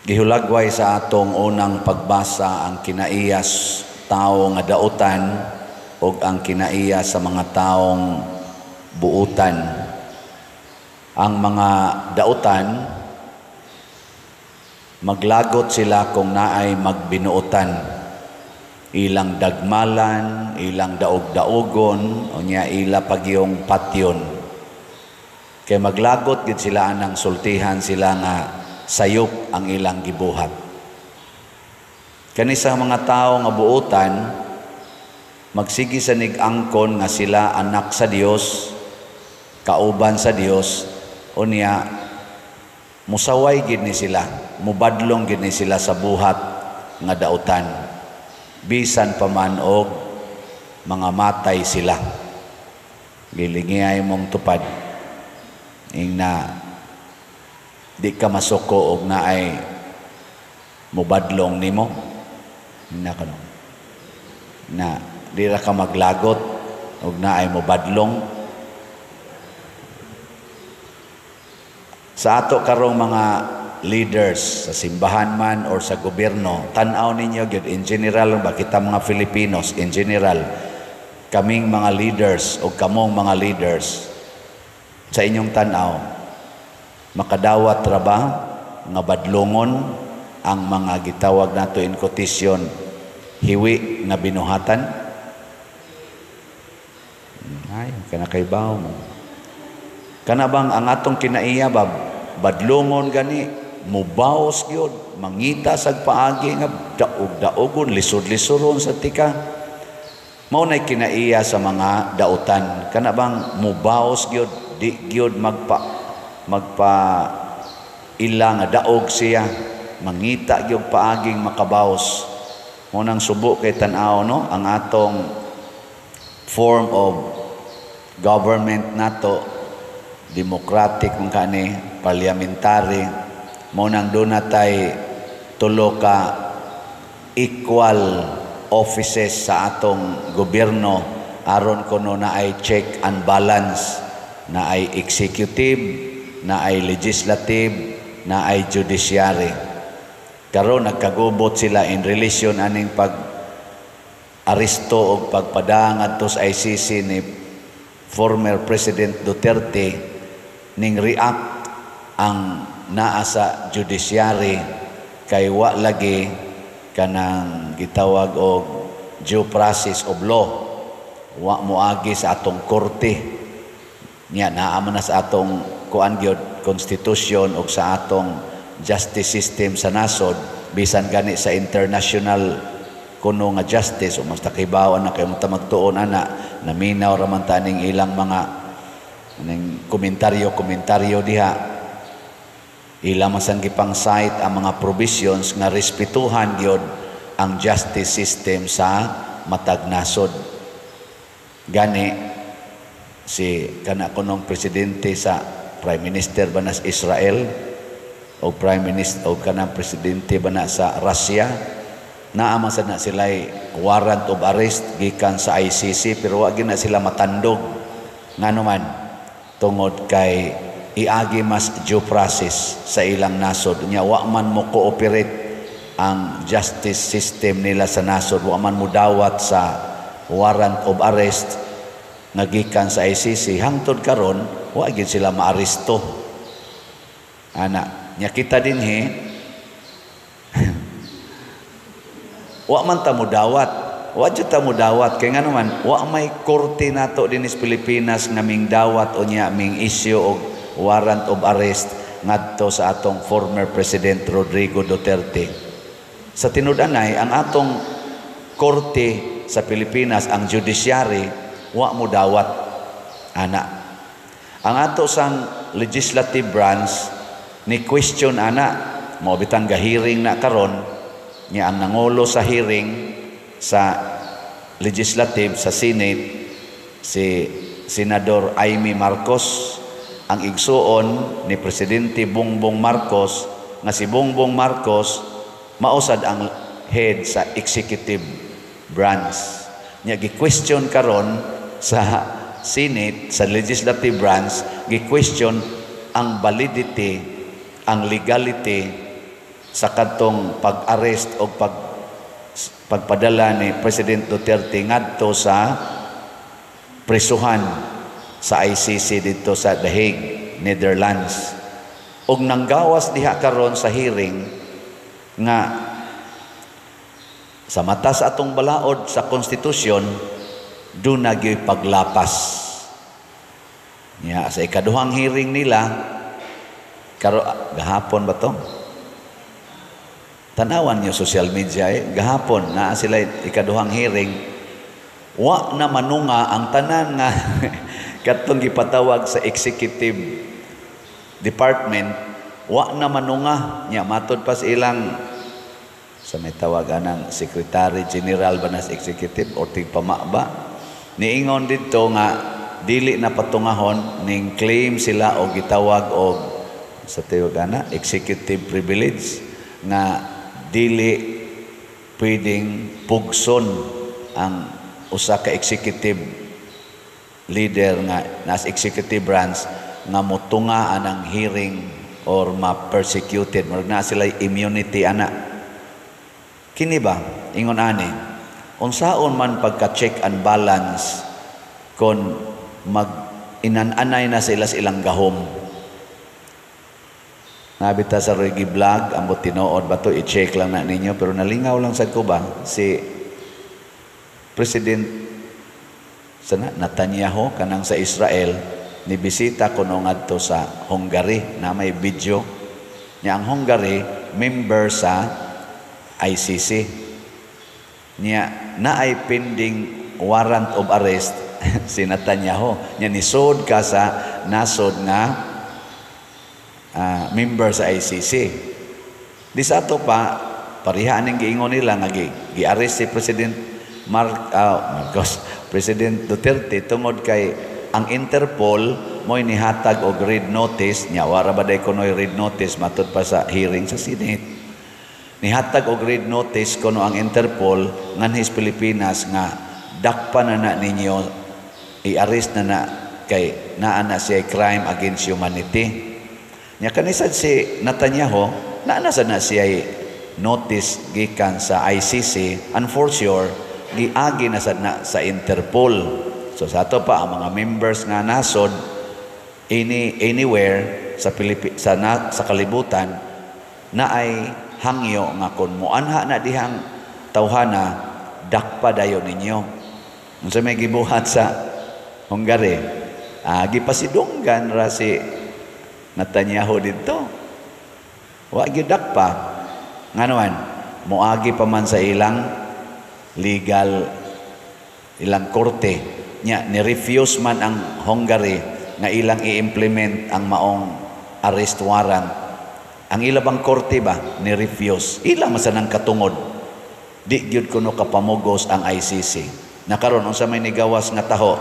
Gihulagway sa atong unang pagbasa ang kinaiyas tao nga dautan ug ang kinaiya sa mga taong buutan. Ang mga dautan, maglagot sila kung naay magbinuotan. Ilang dagmalan, ilang daog-daogon, unya ila pagyong patyon. Kay maglagot gid sila anang sultihan sila nga sayop ang ilang gibuhat. Kani sa mga tao nga buutan, magsige sa nig-angkon nga sila anak sa Dios, kauban sa Dios, unya musaway gid ni sila, mubadlong gid ni sila sa buhat nga dautan. Bisan pa man og mga matay sila. Gilingiyay mong tupad. Ingna di ka masuko og naay mubadlong nimo. Ingna kano. Na di ra ka maglagot og naay mubadlong. Sa ato karong mga leaders sa simbahan man or sa gobyerno, tan-aw ninyo gyud in general ba kita mga Filipinos in general, kaming mga leaders o kamong mga leaders sa inyong tan-aw, makadawat ra ba nga badlongon ang mga gitawag nato in quotation hiwi nga binuhatan? Ay, kana kay bawo mo. Kana bang ang atong kinaiya ba badlongon gani, mubaos gyud, mangita sag paagi nga daog-daogon, lisod-lisoron sa tika. Mao nay kinaiya sa mga dautan. Kana bang mubaos gyud, di gyud magpa ila nga daog siya, mangita gyud paaging makabaos. Mao nang subo kay tan-aw, no, ang atong form of government nato, democratic man kani, parliamentary. Mao nang doon natay tulo ka equal offices sa atong gobyerno aron kuno naay check and balance, naay executive, naay legislative, naay judiciary. Karon nagkagubot sila in relation aning pag aresto og pagpadang adto sa ICC ni former President Duterte. Ning react ang naa sa judiciary kay wa lagi kanang gitawag og due process of law, wa moagi sa atong korte. Nya naa man na sa atong kuan gyud constitution og sa atong justice system sa nasod, bisan gani sa international kuno nga justice o mas takibaw na kay mo magtuon ana, naminaw ra man ta ning ilang mga ning komentaryo diha. Ila man sang gipang cite ang mga provisions nga respetuhan gyud ang justice system sa matag nasod. Gani si kana kunong presidente sa prime minister ba na sa Israel o prime minister o kanang presidente ba na sa Russia, naa man sad na sila'y warrant of arrest gikan sa ICC, pero wa gyud na sila matandog. Ngano man? Tungod kay iagi mas due process sa ilang nasod. Nya wa man mo cooperate ang justice system nila sa nasod, wa man mo dawat sa warrant of arrest nga gikan sa ICC. Hangtod karon wa gyud sila maaresto ana. Nya kita dinhi wa man ta mo dawat, wa jud ta mo dawat kay ngano man wa may korte nato dinhi sa Pilipinas nga ming dawat o nya ming issue og warrant of arrest ngadto sa atong former President Rodrigo Duterte. Sa tinud-anay, ang atong korte sa Pilipinas, ang judiciary, wa mo dawat ana. Ang ato sang legislative branch ni question ana, mao bitang gahearing na karon. Nya ang nangulo sa hearing sa legislative sa Senate si Senador Amy Marcos, ang igsuon ni Presidente Bongbong Marcos, nga si Bongbong Marcos mausad ang head sa executive branch. Nya gi-question karon sa Senate, sa legislative branch, gi-question ang validity, ang legality sa kadtong pag-arrest o pagpadala ni President Duterte ngadto sa prisuhan sa ICC dito sa The Hague, Netherlands. Og nanggawas diha karon sa hearing nga sa mata sa atong balaod sa konstitusyon, duna gyoy paglapas. Nya sa ikaduhang hearing nila karo gahapon ba to? Tanawan niyo social media eh. Gahapon naa sila ikaduhang hearing, wa na manunga ang tanan nga katong gipatawag sa executive department, wa na manunga. Nya matod pa sa ilang, sa may tawag anang secretary general ba nas executive or tigpama ba, niingon didto nga dili na patungahon ning claim sila og gitawag og sa tawag ana executive privilege, nga dili pwedeng pugson ang usa ka executive leader nga nas executive branch nga motunga anang hearing or ma-persecuted. Murag na sila immunity ana. Kini ba, ingon ani, unsaon man pagka check and balance kon mag inan-anay na sila sa ilang gahom? Nabita sa Reggie Vlog, ambot tinuod ba to, i-check lang na ninyo, pero nalingaw lang sad ko ba, si President sana Netanyahu kanang sa Israel, ni bisita kuno ngadto sa Hungary na may video niya. Ang Hungary member sa ICC. Niya naay pending warrant of arrest si Netanyahu. Niya nisod ka sa nasod nga member sa ICC. Di sa ato pa, pareha aning giingon nila nga gi-arrest si President Marcos, President Duterte tungod kay ang Interpol mo'y nihatag og red notice niya. Wara ba day kunoy red notice matud pa sa hearing sa Senate? Nihatag og red notice kuno ang Interpol nganhis Pilipinas nga dakpa na na ninyo, i-arrest na na kay naa na siya crime against humanity. Nya kanisad si Netanyahu, naa na sad na siya notice gikan sa ICC, and for sure giagi na sad na sa Interpol. So sa ato pa, ang mga members nga nasod anywhere sa Pilipi, sa na, sa kalibutan na ay hangyo nga kon moanha na dihang tawhana, dakpa dayon ninyo. Unsa may gibuhat sa Hungary? Gipasidunggan ra si Netanyahu didto. Wa gyud dakpa. Ngano man moagi pa man sa ilang legal, ilang korte. Nya ni-refuse man ang Hungary nga ilang i-implement ang maong arrest warrant. Ang ila bang korte ba ni-refuse? Ila man sa nang katungod. Di gyud kuno kapamugos ang ICC. Nakaron unsa may nigawas nga taho?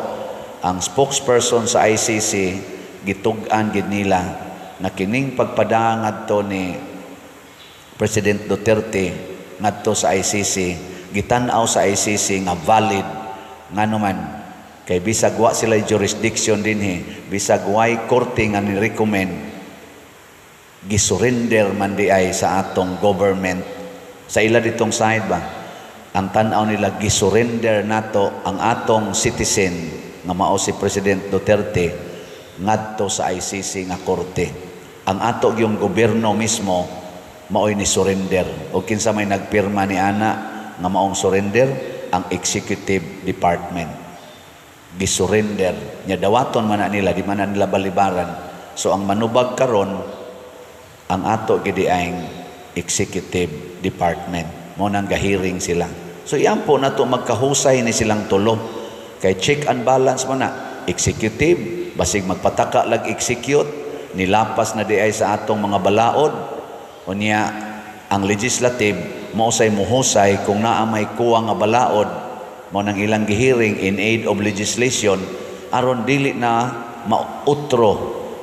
Ang spokesperson sa ICC gitug-an gid nila na kining pagpadanga ngadto ni President Duterte ngadto sa ICC, gitan-aw sa ICC nga valid. Ngano man kay bisag wa sila jurisdiction dinhi, bisag way korte nga ni-recommend, gisurrender man di ay sa atong government. Sa ila ditong side ba, ang tan-aw nila, gisurrender nato ang atong citizen nga mao si President Duterte ngadto sa ICC nga korte. Ang ato yung gobyerno mismo maoy ni surrender. O kinsa may nagpirma ni ana nga maong surrender? Ang executive department. Gisurrender nya, dawaton man na nila, di man na nila balibaran. So ang manubag karon ang ato gidi ang executive department mo nang gahearing sila. So iyan po nato magkahusay ni silang tulo kay check and balance mo na. Executive, basig magpataka lag execute, nilapas na di ay sa atong mga balaod. Unya ang legislative mao say muhusay kung naa may kuwang nga balaod, mo nang ilang gihearing in aid of legislation aron dili na mautro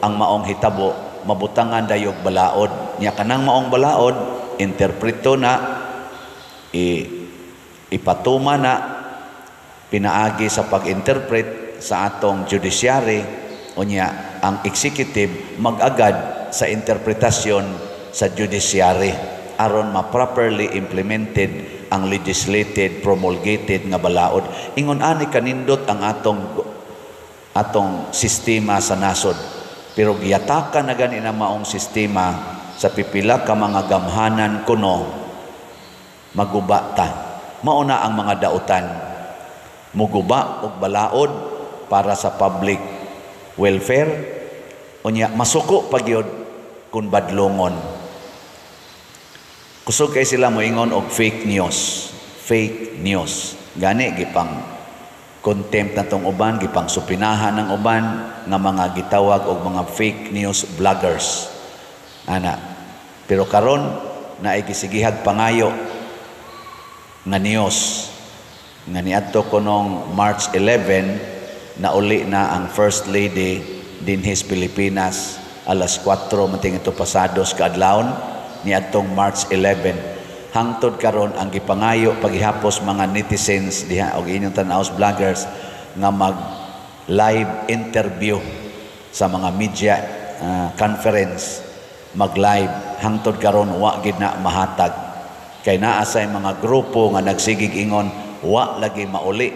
ang maong hitabo, mabutangan dayog balaod. Nya kanang maong balaod, interpreto na, ipatuma na pinaagi sa pag-interpret sa atong judiciary. Unya ang executive mag-agad sa interpretasyon sa judiciary. aron ma-properly implemented ang legislated, promulgated nga balaod. Ingon ani kanindot ang atong atong sistema sa nasod. Pero giyatakan na gani na maong sistema sa pipila ka mga gamhanan kuno, maguba ta. Mao na ang mga dautan. Muguba og balaod para sa public welfare, unya masuko pa gyud kung badlongon. Kusog kay sila moingon og fake news. Fake news. Gani gipang contempt na tong uban, gipang supinahan ng uban nga mga gitawag og mga fake news vloggers. Ana. Pero karon naay gisigihag pangayo nga news nga niadto ko nung March 11, nauli na ang First Lady dinhis Pilipinas, alas 4 mating ito pasados kaadlawon niadtong March 11. Hangtod karon, ang gipangayo paghihapos mga netizens diha og inyong tan-aws vloggers nga mag live interview sa mga media conference, mag live, hangtod karon wa gid na mahatag kay naa say mga grupo nga nagsigig ingon wa lagi mauli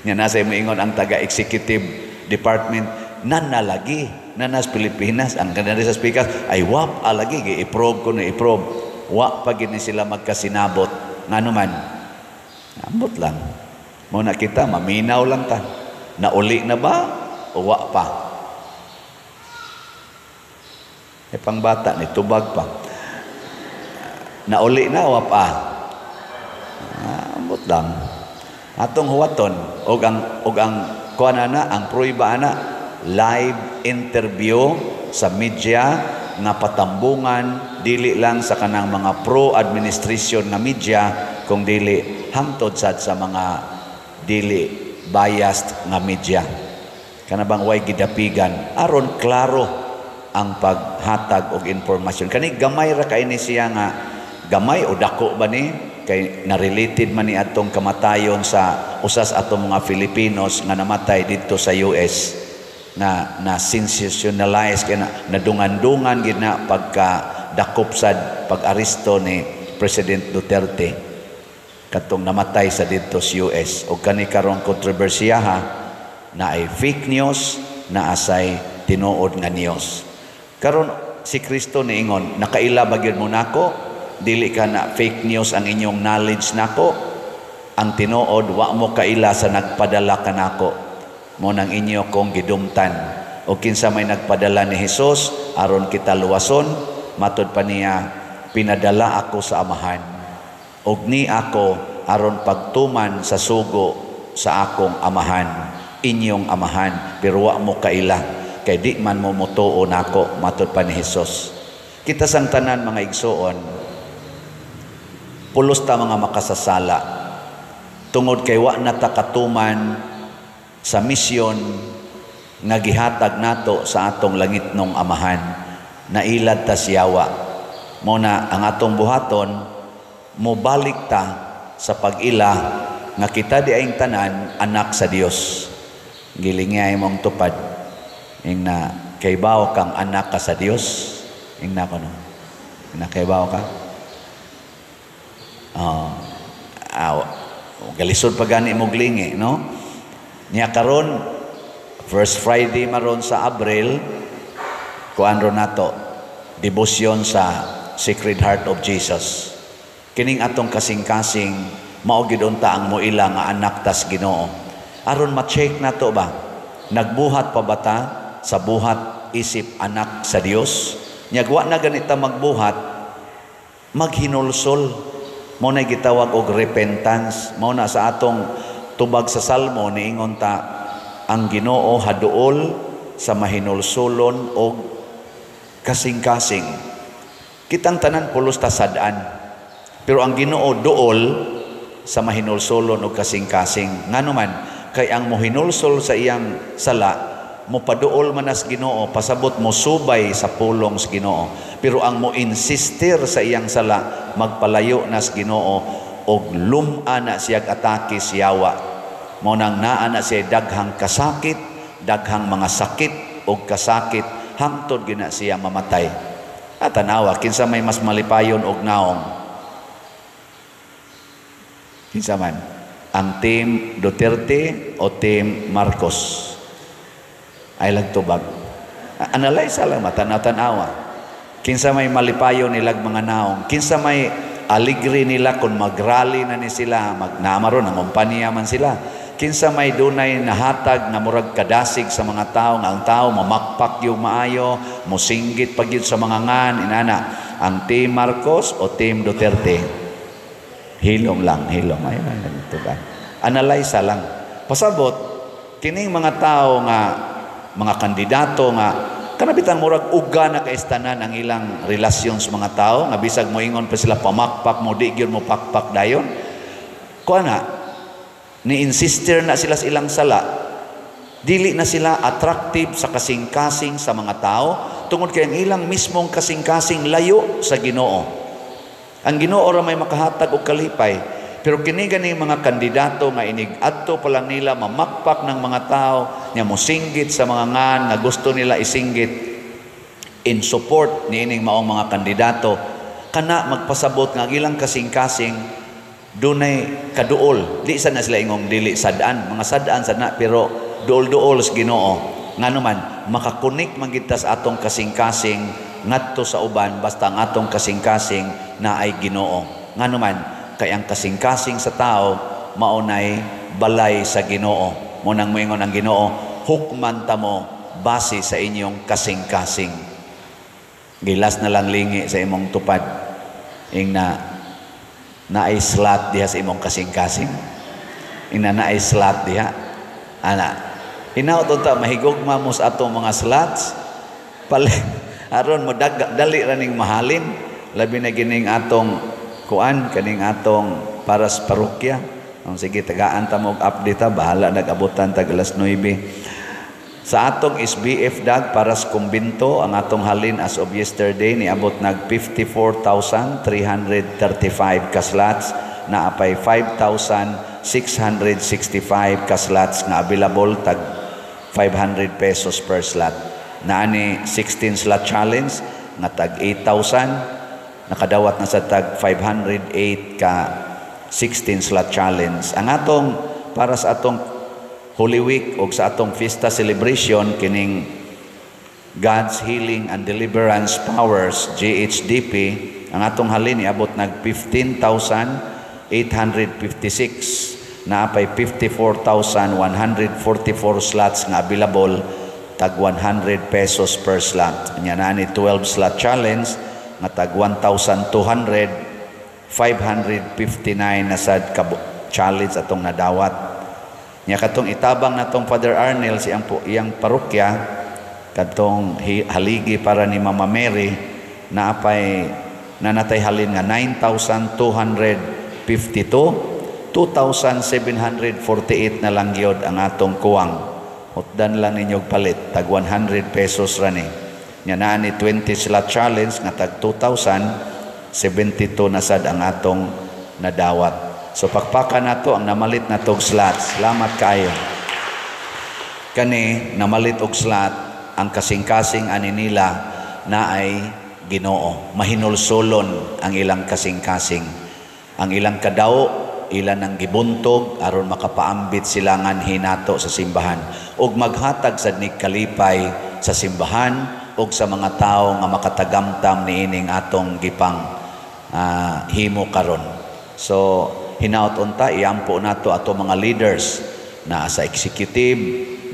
nga nasa moingon ang taga-executive department nan na lagi nanas Pilipinas. Ang kanila sa speakers ay wap alagi gi-approve ko na i-approve, wa pa gid ni sila magkasinabot. Ngano man, ambot lang mo na, kita maminaw lang ta, nauli na ba o wa pa. E pangbata ni tubag pa, nauli na, wa pa, ambot lang. Atong huwaton og ang kuan ana, ang pruiba ana, live interview sa media nga patambungan dili lang sa kanang mga pro administration nga media, kung dili hangtod sad sa mga dili biased nga media, kana bang way gidapigan, aron klaro ang paghatag og impormasyon. Kani gamay ra kay ni siya nga gamay o dako ba ni, kay na-related man ni atong kamatayon sa usas atong mga Filipinos nga namatay didto sa US na na sensationalize kay na nadungan-dungan gid na pagka dakop sad pag-aresto ni President Duterte katong namatay sa didto sa US. Og kani karong kontrobersiyaha na ay fake news, na asay tinuod nga news. Karon si Kristo niingon, "Nakaila ba gyud mo nako? Dili ka na fake news ang inyong knowledge nako. Ang tinuod, wa mo kaila sa nagpadala kanako. Mo nang inyo kong gidumtan." O kinsa may nagpadala ni Hesus aron kita luwason? Matod pa niya, "Pinadala ako sa Amahan og ni ako aron pagtuman sa sugo sa akong Amahan, inyong Amahan, pero wa mo kaila kay di man mo motuo nako," matod pa ni Hesus. Kita sang tanan, mga igsuon, pulos ta mga makasasala tungod kay wa na ta katuman sa misyon nga gihatag nato sa atong langitnong Amahan. Nailad ta siyawa. Mo na ang atong buhaton, mobalik ta sa pag-ila nga kita di ayng tanan anak sa Dios. Gilingay mong tupad ing na kaybaw kang anak ka sa Dios. Ing na kono na kaybaw ka. Galisod pa gani mo glingi, no? Niya karon first Friday maron sa Abril, kuan ro nato, debosyon sa Sacred Heart of Jesus. Kining atong kasing-kasing mao gid unta ang moila nga anak tas Ginoo. Aron ma-check nato ba, nagbuhat pa ba ta sa buhat isip anak sa Dios? Nya wa na ganita magbuhat, maghinulsol. Mao na gitawag og repentance. Mao na sa atong tubag sa Salmo, niingon ta, ang Ginoo haduol sa mahinulsulon og kasing-kasing. Kitang tanan pulos ta sad-an. Pero ang Ginoo duol sa mahinulsulon og kasing-kasing. Ngano man, kay ang mohinulsol sa iyang sala, mopaduol man as Ginoo, pasabot mo subay sa pulong sa Ginoo. Pero ang mo insistir sa iyang sala, magpalayo nas Ginoo og lum-a na siyag atake siyawa. Mao nang naa na siya daghang kasakit, daghang mga sakit og kasakit hangtod gina siya mamatay. At tanawa, kinsa may mas malipayon og naong? Kinsa man? Ang Team Duterte o Team Marcos? Ay lang tubag. Analyze lang, matanaw-tanawa. Kinsa may malipayon nilag mga naong? Kinsa may aligre nila kung magrally na ni sila, magnamaron, ang kumpanya man sila? Kinsa may dunay nahatag na murag kadasig sa mga tao, nga ang tao mamakpak yung maayo, musinggit pag yun sa mga ngan, inana? Ang Team Marcos o Team Duterte? Hilom lang, hilom. Ay, ay, analyze lang. Pasabot, kining mga tao nga, mga kandidato nga, kanabitang murag uga na kaistanan ang ilang relasyon sa mga tao, nga bisag moingon pa sila pamakpak mo, di gyud mo pakpak dayon. Kuha na, ni-insister na sila sa ilang sala, dili na sila attractive sa kasing-kasing sa mga tao, tungod kay ang ilang mismong kasing-kasing layo sa Ginoo. Ang Ginoo ra may makahatag og kalipay. Pero kini gani mga kandidato nga inig adto pa lang nila mamakpak ng mga tao, nya mosinggit sa mga ngan nga gusto nila isinggit in support niining maong mga kandidato, kana magpasabot nga ang ilang kasing-kasing dunay kaduol. Di sa na sila ingong dili sad-an, mga sad-an sad na, pero duol-duol sa Ginoo. Ngano man makakunik man gid ta sa atong kasing-kasing ngadto sa uban, basta ang atong kasing-kasing na ay Ginoo. Ngano man kay ang kasing-kasing sa tao maunay balay sa Ginoo. Munang moingon ang Ginoo, hukman ta mo base sa inyong kasing-kasing. Gilas na lang lingi sa imong tupad, ing na naay slot diha sa imong kasing-kasing. Ing na naay slot diha. Ana, hinaut unta mahigugma mo sa atong mga slots pali aron mo dali ra ning mahalin, labi na gining atong kuan, kaning atong para sa parokya. Ang sige, tagaan ta mo og update ha, bahala nag-abutan tag alas 9. Sa atong SBF dag para sa kumbinto, ang atong halin as of yesterday niabot nag 54,335 ka slots, na apay 5,665 ka slots nga available, tag 500 pesos per slot. Naani 16 slot challenge nga tag 8,000, nakadawat na sa tag 508 ka 16 slot challenge. Ang atong para sa atong Holy Week o sa atong fiesta celebration, kining God's Healing and Deliverance Powers, GHDP, ang atong halin niabot nag 15,856, na apay 54,144 slots nga available, tag 100 pesos per slot. Nya naa ni 12 slot challenge nga tag 1,200, 559 na sad ka challenge atong nadawat. Nya katong itabang natong Father Arnel siyang po iyang parokya, katong haligi para ni Mama Mary, na apay nanatay halin nga 9,252, 2,748 na lang gyud ang atong kuwang. Hutdan lang ninyo palit, tag 100 pesos ra ni. Nya naa ni 20 slot challenge nga tag 2,072 na sad ang atong nadawat. So pakpakan nato ang namalit na tog slots. Salamat kaayo. Kani namalit og slot, ang kasing-kasing ani nila na ay Ginoo. Mahinulsolon ang ilang kasing-kasing. Ang ilang kadao ilan ang gibuntog aron makapaambit sila nganhi nato sa simbahan ug maghatag sad ni kalipay sa simbahan ug sa mga tawo nga makatagamtam niining atong gipang himo karon. So hinaut unta iampo nato ato mga leaders naa sa executive,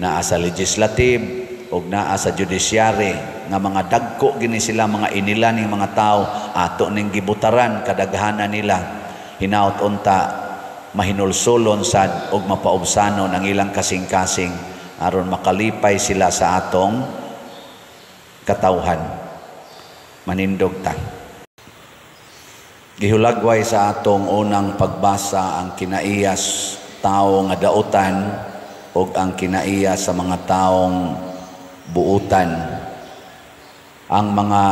naa sa legislative ug naa sa judiciary, nga mga dagko gini sila, mga inila ning mga tawo, ato ning gibutaran kadaghanan nila. Hinaut unta mahinulsolon sad og mapaubsanon ang ilang kasing-kasing aron makalipay sila sa atong katawhan. Manindog ta. Gihulagway sa atong unang pagbasa ang kinaiyas tao nga dautan og ang kinaiya sa mga taong buutan. Ang mga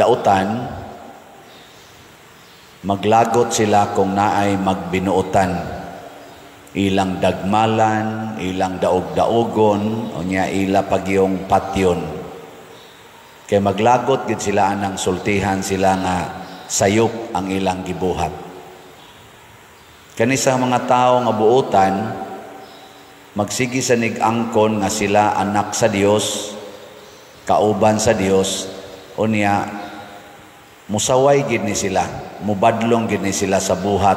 dautan, maglagot sila kung naay magbinuotan. Ilang dagmalan, ilang daog-daogon, o niya ila pagyong patyon. Kay maglagot gid sila anang sultihan sila nga sayop ang ilang gibuhat. Kani sa mga tao nga buotan, magsige sa nig-angkon nga sila anak sa Dios, kauban sa Dios, unya musaway gid ni sila, mubadlong gid ni sila sa buhat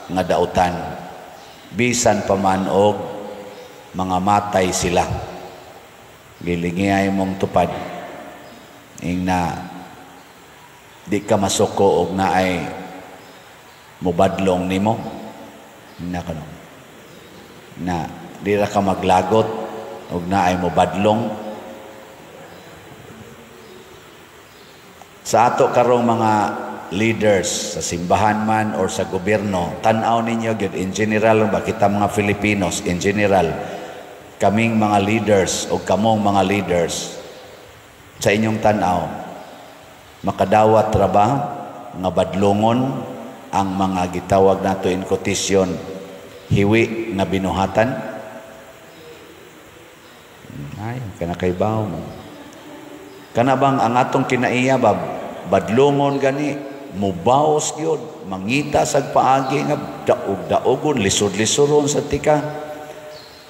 nga dautan, bisan pa man og mga matay sila. Gilingiyay mong tupad ing na di ka masuko og naay mubadlong nimo na kano na di ra ka maglagot og naay mubadlong sa ato karong mga leaders sa simbahan man or sa gobyerno. Tan-aw ninyo gyud in general ba, kita mga Filipinos in general, kaming mga leaders o kamong mga leaders, sa inyong tan-aw, makadawat ra ba nga badlongon ang mga gitawag nato in quotation hiwi nga binuhatan? Ay, kanakaybaw mo. Kana bang ang atong kinaiya ba badlongon gani, mubaos gyud, mangita sag paagi nga daog-daogon, lisod-lisoron sa tika?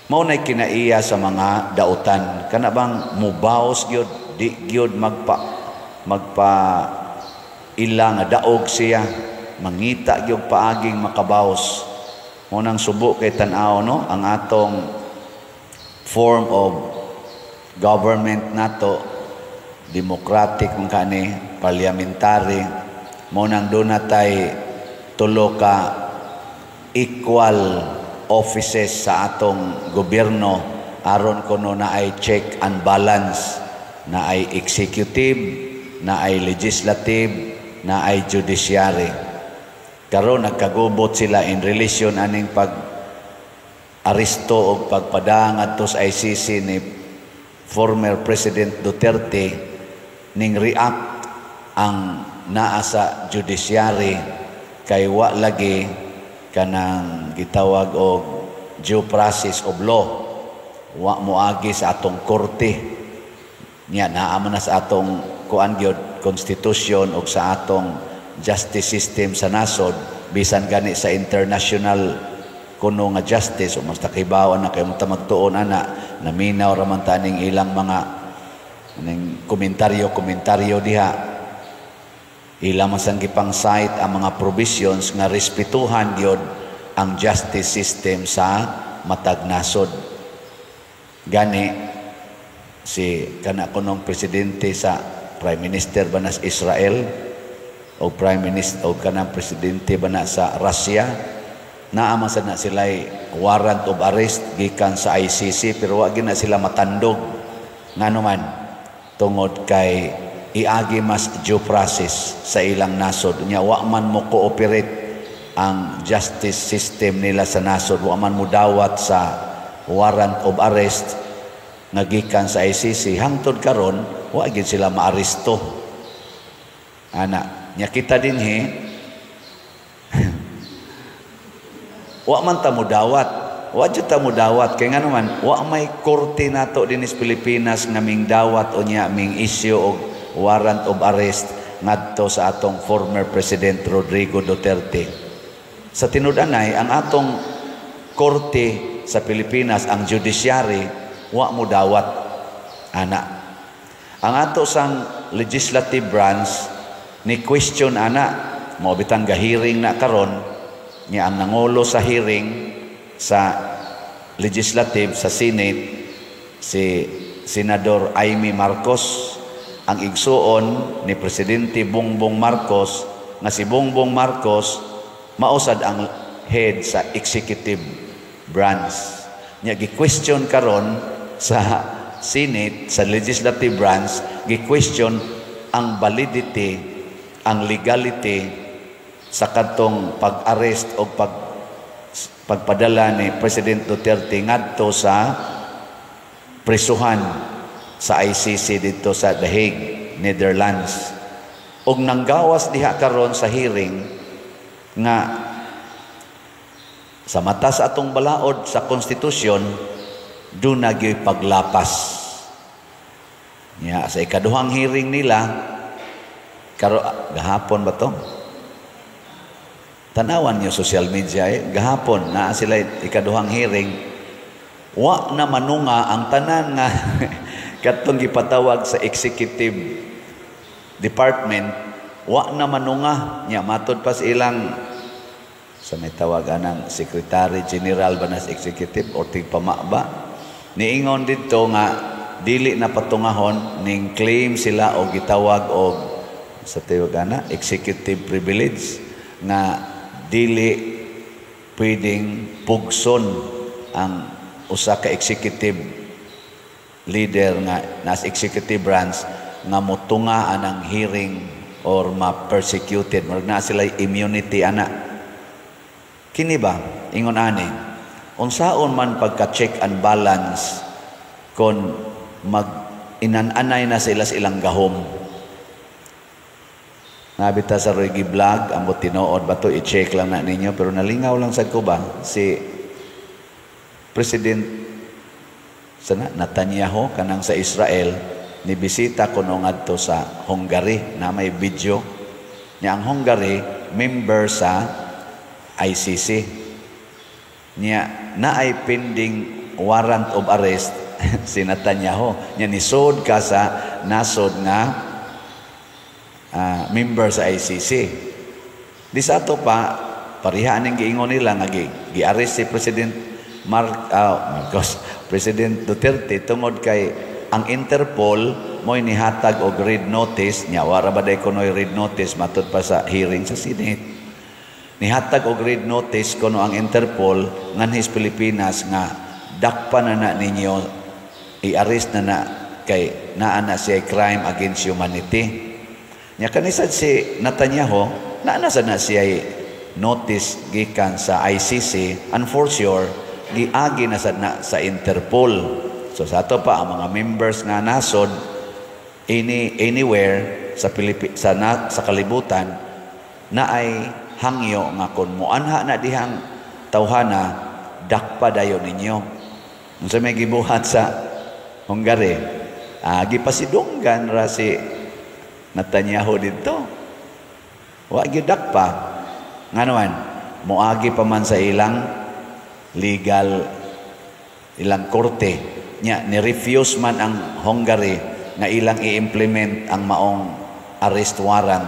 Mao nay kinaiya sa mga dautan. Kana bang mubaos gyud, di gyud magpa ila nga daog siya, mangita gyud paaging makabaos. Mao nang subo kay tan-aw, no, ang atong form of government nato, democratic man kani, parliamentary. Mao nang doon natay tulo ka equal offices sa atong gobyerno aron kuno na ay check and balance, na ay executive, na ay legislative, na ay judiciary. Karon nagkagubot sila in relation aning pag aresto o pagpadang adto sa ICC ni former President Duterte. Ning react ang naa sa judiciary kay wa lagi kanang gitawag og due process of law, wa moagi sa atong korte. Nya naa man na sa atong kuan gyud, constitution og sa atong justice system sa nasod, bisan gani sa international kuno nga justice o mas takibaw na kay mo magtuon ana, naminaw ra man taning ilang mga ning komentaryo komentaryo diha. Ila man sang gipang cite ang mga provisions nga respetuhan gyud ang justice system sa matag nasod. Gani si kana kunong presidente sa prime minister ba na sa Israel o prime minister o kanang presidente ba na sa Russia, naa man sad na sila'y warrant of arrest gikan sa ICC, pero wa gyud na sila matandog. Ngano man? Tungod kay iagi mas due process sa ilang nasod. Nya wa man mo cooperate ang justice system nila sa nasod, wa man mo dawat sa warrant of arrest nga gikan sa ICC. Hangtod karon wa gyud sila maaresto ana. Nya kita dinhi wa man ta mo dawat, wa jud ta mo dawat, kay ngano man, wa may korte nato dinhi sa Pilipinas nga ming dawat o nya ming issue og warrant of arrest ngadto sa atong former President Rodrigo Duterte. Sa tinud-anay, ang atong korte sa Pilipinas, ang judiciary, wa mo dawat ana. Ang ato sang legislative branch ni question ana, mao bitang gahiring na karon. Nya ang nangulo sa hearing sa legislative sa Senate si Senador Amy Marcos, ang igsuon ni Presidente Bongbong Marcos, nga si Bongbong Marcos mausad ang head sa executive branch. Nya gi-question karon sa Senate, sa legislative branch, gi-question ang validity, ang legality sa kadtong pag-arrest o pagpadala ni President Duterte ngadto sa prisuhan sa ICC dito sa The Hague, Netherlands. Og nanggawas diha karon sa hearing nga sa mata sa atong balaod sa konstitusyon, duna gyoy paglapas. Nya sa ikaduhang hearing nila karo gahapon ba to? Tanawan niyo social media eh. Gahapon naa sila ikaduhang hearing. Wa na manunga ang tanan nga katong gipatawag sa executive department, wa na manunga. Nya matod pa sa ilang sa may tawag anang secretary general ba nas executive or tigpama ba, niingon didto nga dili na patungahon ning claim sila og gitawag og sa tawag ana executive privilege nga dili pwedeng pugson ang usa ka executive leader nga nas executive branch nga motunga anang hearing or ma-persecuted. Murag na sila immunity ana. Kini ba ingon ani, unsaon man pagka check and balance kon mag inan-anay na sila sa ilang gahom? Nabita sa Roy Vlog, ambot tinuod ba to, i-check lang na ninyo, pero nalingaw lang sad ko ba si President sana Netanyahu kanang sa Israel, ni bisita kuno ngadto sa Hungary na may video niya. Ang Hungary member sa ICC. Niya naay pending warrant of arrest si Netanyahu. Niya nisod ka sa nasod nga member sa ICC. Di sa ato pa pareha ning giingon nila nga gi-arrest si President Marcos, President Duterte, tungod kay ang Interpol mo'y nihatag og red notice niya. Wara ba day kunoy red notice matud pa sa hearing sa Senate? Nihatag og red notice kuno ang Interpol nganhis Pilipinas nga dakpa na na ninyo, i-arrest na na kay naa na siya crime against humanity. Nya kanisad si Netanyahu, naa na sad na siya notice gikan sa ICC, and for sure giagi na sad na sa Interpol. So sa ato pa ang mga members nga nasod anywhere sa Pilipi, sa na, sa kalibutan na ay hangyo nga kon moanha na dihang tawhana, dakpa dayon ninyo. Unsa may gibuhat sa Hungary? Gipasidunggan ra si Netanyahu didto. Wa gyud dakpa. Ngano man moagi pa man sa ilang legal, ilang korte. Nya ni refuse man ang Hungary nga ilang i-implement ang maong arrest warrant.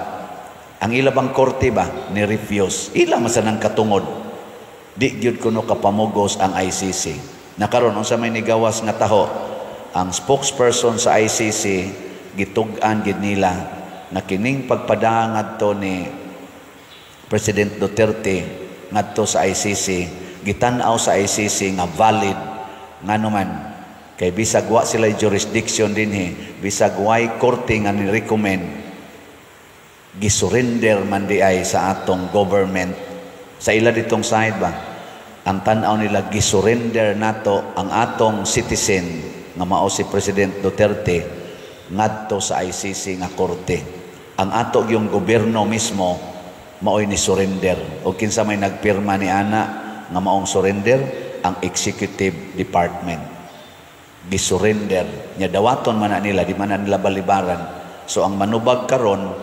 Ang ila bang korte ba ni refuse? Ila man sa nang katungod. Di gyud kuno kapamugos ang ICC. Nakaron, unsa may nigawas nga taho? Ang spokesperson sa ICC, gitug-an gid nila na kining pagpadang ngadto ni President Duterte ngadto sa ICC, gitan-aw sa ICC nga valid. Ngano man kay bisag wa sila jurisdiction dinhi, bisag way korte nga ni-recommend, gisurrender man di ay sa atong government. Sa ila ditong side ba, ang tan-aw nila, gisurrender nato ang atong citizen nga mao si President Duterte ngadto sa ICC nga korte. Ang ato yung gobyerno mismo maoy ni surrender. O kinsa may nagpirma ni ana nga maong surrender? Ang executive department gisurrender nya. Dawaton man na nila, di man na nila balibaran. So ang manubag karon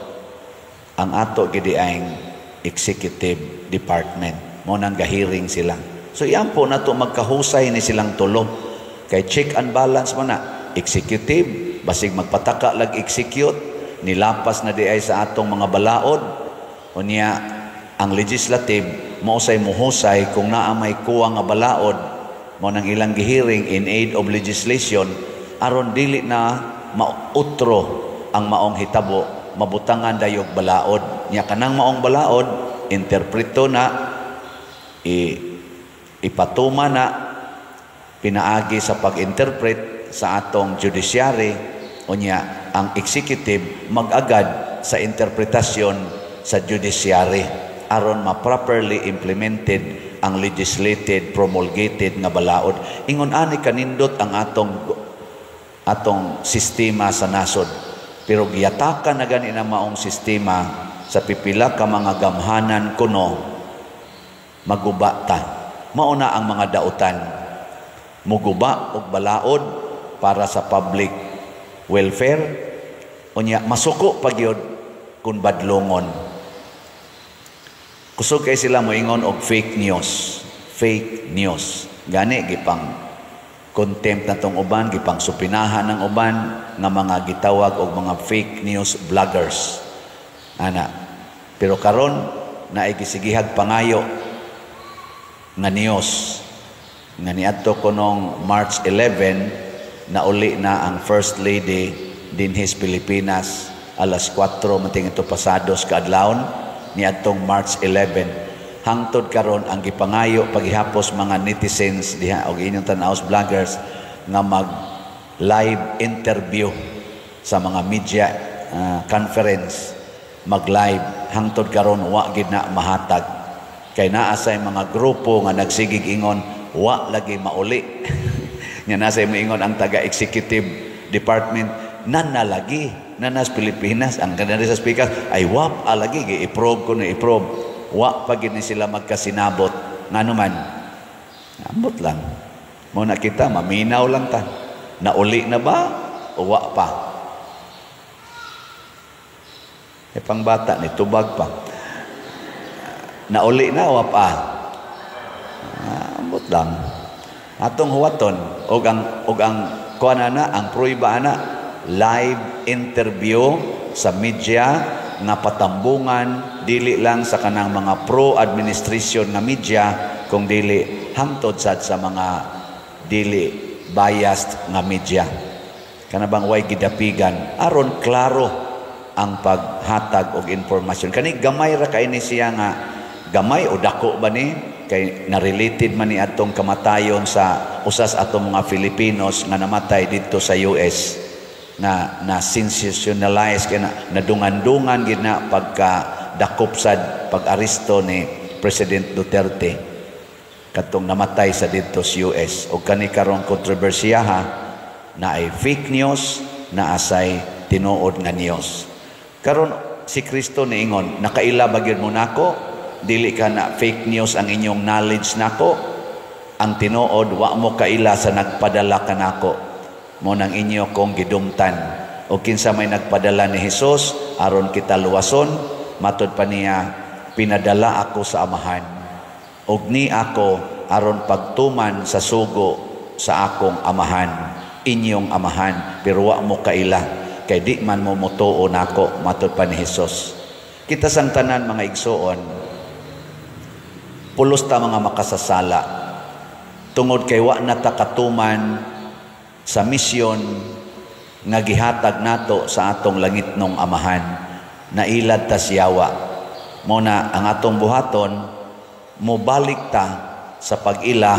ang ato gidi ang executive department mo nang gahiring sila. So iyan po nato magkahusay ni silang tulo kay check and balance mo na. Executive, basig magpataka lag execute, nilapas na di ay sa atong mga balaod. Unya ang legislative mao say muhusay kung naa may kuwang nga balaod, mo nang ilang gihiring in aid of legislation aron dili na mautro ang maong hitabo, mabutangan dayog balaod. Nya kanang maong balaod, interpreto na, ipatuma na pinaagi sa pag-interpret sa atong judiciary. Unya ang executive mag-agad sa interpretasyon sa judiciary aron ma-properly implemented ang legislated, promulgated nga balaod. Ingon ani kanindot ang atong atong sistema sa nasod, pero giyatakan na gani na maong sistema sa pipila ka mga gamhanan kuno. Maguba ta, mao na ang mga dautan, muguba og balaod para sa public Welfare. Unya masuko pa gyud kung badlongon. Kusog kay sila moingon og fake news. Fake news. Gani gipang contempt na tong uban, gipang supinahan ng uban nga mga gitawag og mga fake news vloggers. Ana. Pero karon naay gisigihag pangayo nga news nga niadto ko nung March 11, nauli na ang First Lady dinhis Pilipinas, alas 4 mating ito pasados kaadlawon niadtong March 11. Hangtod karon, ang gipangayo paghihapos mga netizens diha og inyong tan-aws vloggers nga mag live interview sa mga media conference, mag live, hangtod karon wa gid na mahatag kay naa say mga grupo nga nagsigig ingon wa lagi mauli. Nga nasa moingon ang taga executive department nan na lagi nanas Pilipinas, ang kanari sa speaker ay wap alagi gi-approve ko na i-approve. Wa pa gid ni sila magkasinabot. Ngano man? Ambot lang mo na kita, maminaw lang ta. Nauli na ba o wa pa? E pangbata ni tubag pa. Nauli na, wa pa? Ambot lang. Atong huwaton og ang kuan ana, ang pruiba ana, live interview sa media nga patambungan dili lang sa kanang mga pro administration nga media, kung dili hangtod sad sa mga dili biased nga media, kana bang way gidapigan, aron klaro ang paghatag og impormasyon. Kani gamay ra kay ni siya nga gamay o dako ba ni, kay na-related man ni atong kamatayon sa usas atong mga Filipinos nga namatay dito sa US na na sensationalize kay na nadungan-dungan gid na pagka dakop sad pag-aresto ni President Duterte katong namatay sa dito sa US. Og kani karong kontrobersiya ha, na ay fake news, na asay tinuod nga news. Karon si Kristo niingon, "Nakaila ba gyud mo nako? Dili ka na fake news ang inyong knowledge nako. Ang tinuod, wa mo kaila sa nagpadala kanako. Mo nang inyo kong gidumtan." O kinsa may nagpadala ni Hesus aron kita luwason? Matod pa niya, "Pinadala ako sa Amahan og ni ako aron pagtuman sa sugo sa akong Amahan, inyong Amahan, pero wa mo kaila kay di man mo motuo nako," matod pa ni Hesus. Kita sang tanan, mga igsuon, pulos ta mga makasasala tungod kay wa na ta katuman sa misyon nga gihatag nato sa atong langitnong Amahan. Nailad ta siyawa. Mo na ang atong buhaton, mobalik ta sa pag-ila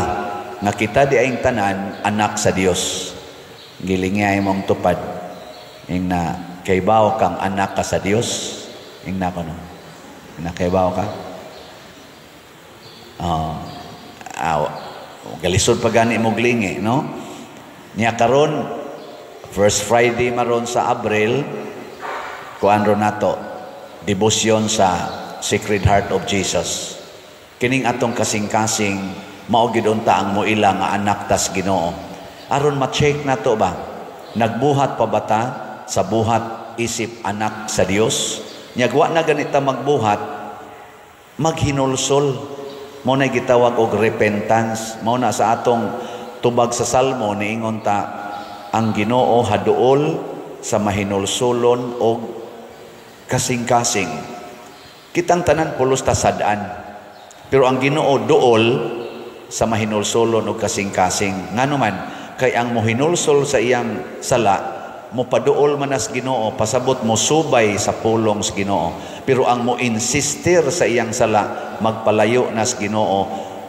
nga kita di ayng tanan anak sa Dios. Gilingay mong tupad ing na kaybaw kang anak ka sa Dios. Ing na kono na kaybaw ka. Galisod pa gani mo glingi, no? Nya karon first Friday maron sa Abril, kuan ro nato, debosyon sa Sacred Heart of Jesus. Kining atong kasing-kasing mao gid unta ang moila nga anak tas Ginoo. Aron ma-check nato ba, nagbuhat pa ba ta sa buhat isip anak sa Dios? Nya wa na ganita magbuhat, maghinulsol. Mao na gitawag og repentance. Mao na sa atong tubag sa Salmo, niingon ta, ang Ginoo haduol sa mahinulsulon og kasing-kasing. Kitang tanan pulos ta sad-an. Pero ang Ginoo duol sa mahinulsulon og kasing-kasing. Ngano man? Kay ang mohinulsol sa iyang sala, mopaduol man as Ginoo, pasabot mo subay sa pulong sa Ginoo. Pero ang mo insistir sa iyang sala, magpalayo nas Ginoo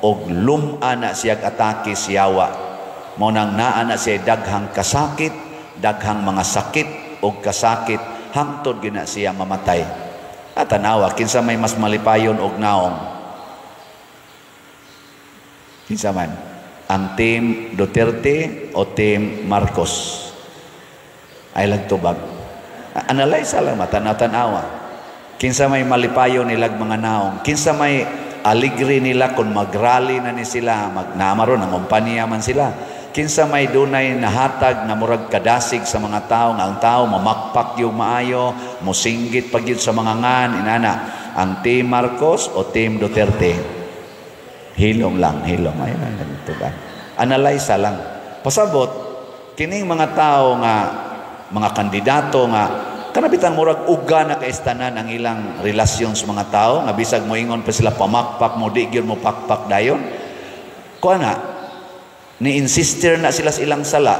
og lum-a na siyag atake siyawa. Mao nang naa na siya daghang kasakit, daghang mga sakit og kasakit hangtod gina siya mamatay. At tanawa, kinsa may mas malipayon og naong? Kinsa man? Ang team Duterte o team Marcos? Ay lagtubag. Analyze lang, matanaw-tanawa. Kinsa may malipayon nilag mga naong? Kinsa may aligre nila kung magrally na ni sila, magnamaro, nangumpanya man sila. Kinsa may dunay nahatag nga murag kadasig sa mga tao, nga ang tao mamakpak yung maayo, mosinggit pag sa mga ngan inana, ang Team Marcos o Team Duterte? Hilom lang, hilom. Ay, ba? Analyze lang. Pasabot, kining mga tao nga mga kandidato nga kanabitang murag uga na kaistanan ang ilang relasyon sa mga tao, nga bisag moingon pa sila pamakpak mo, di gyud mo pakpak dayon. Kuha na, ni-insister na sila sa ilang sala.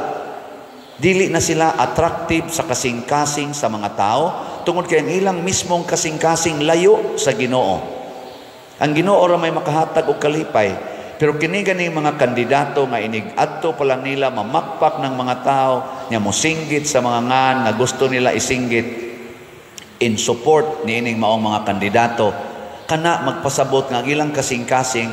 Dili na sila attractive sa kasing-kasing sa mga tao tungod kay ang ilang mismong kasing-kasing layo sa Ginoo. Ang Ginoo ra may makahatag og kalipay. Pero kini ganing mga kandidato nga inig adto pa lang nila mamakpak ng mga tao, nya mosinggit sa mga ngan nga gusto nila isinggit in support niining maong mga kandidato, kana magpasabot nga ang ilang kasing-kasing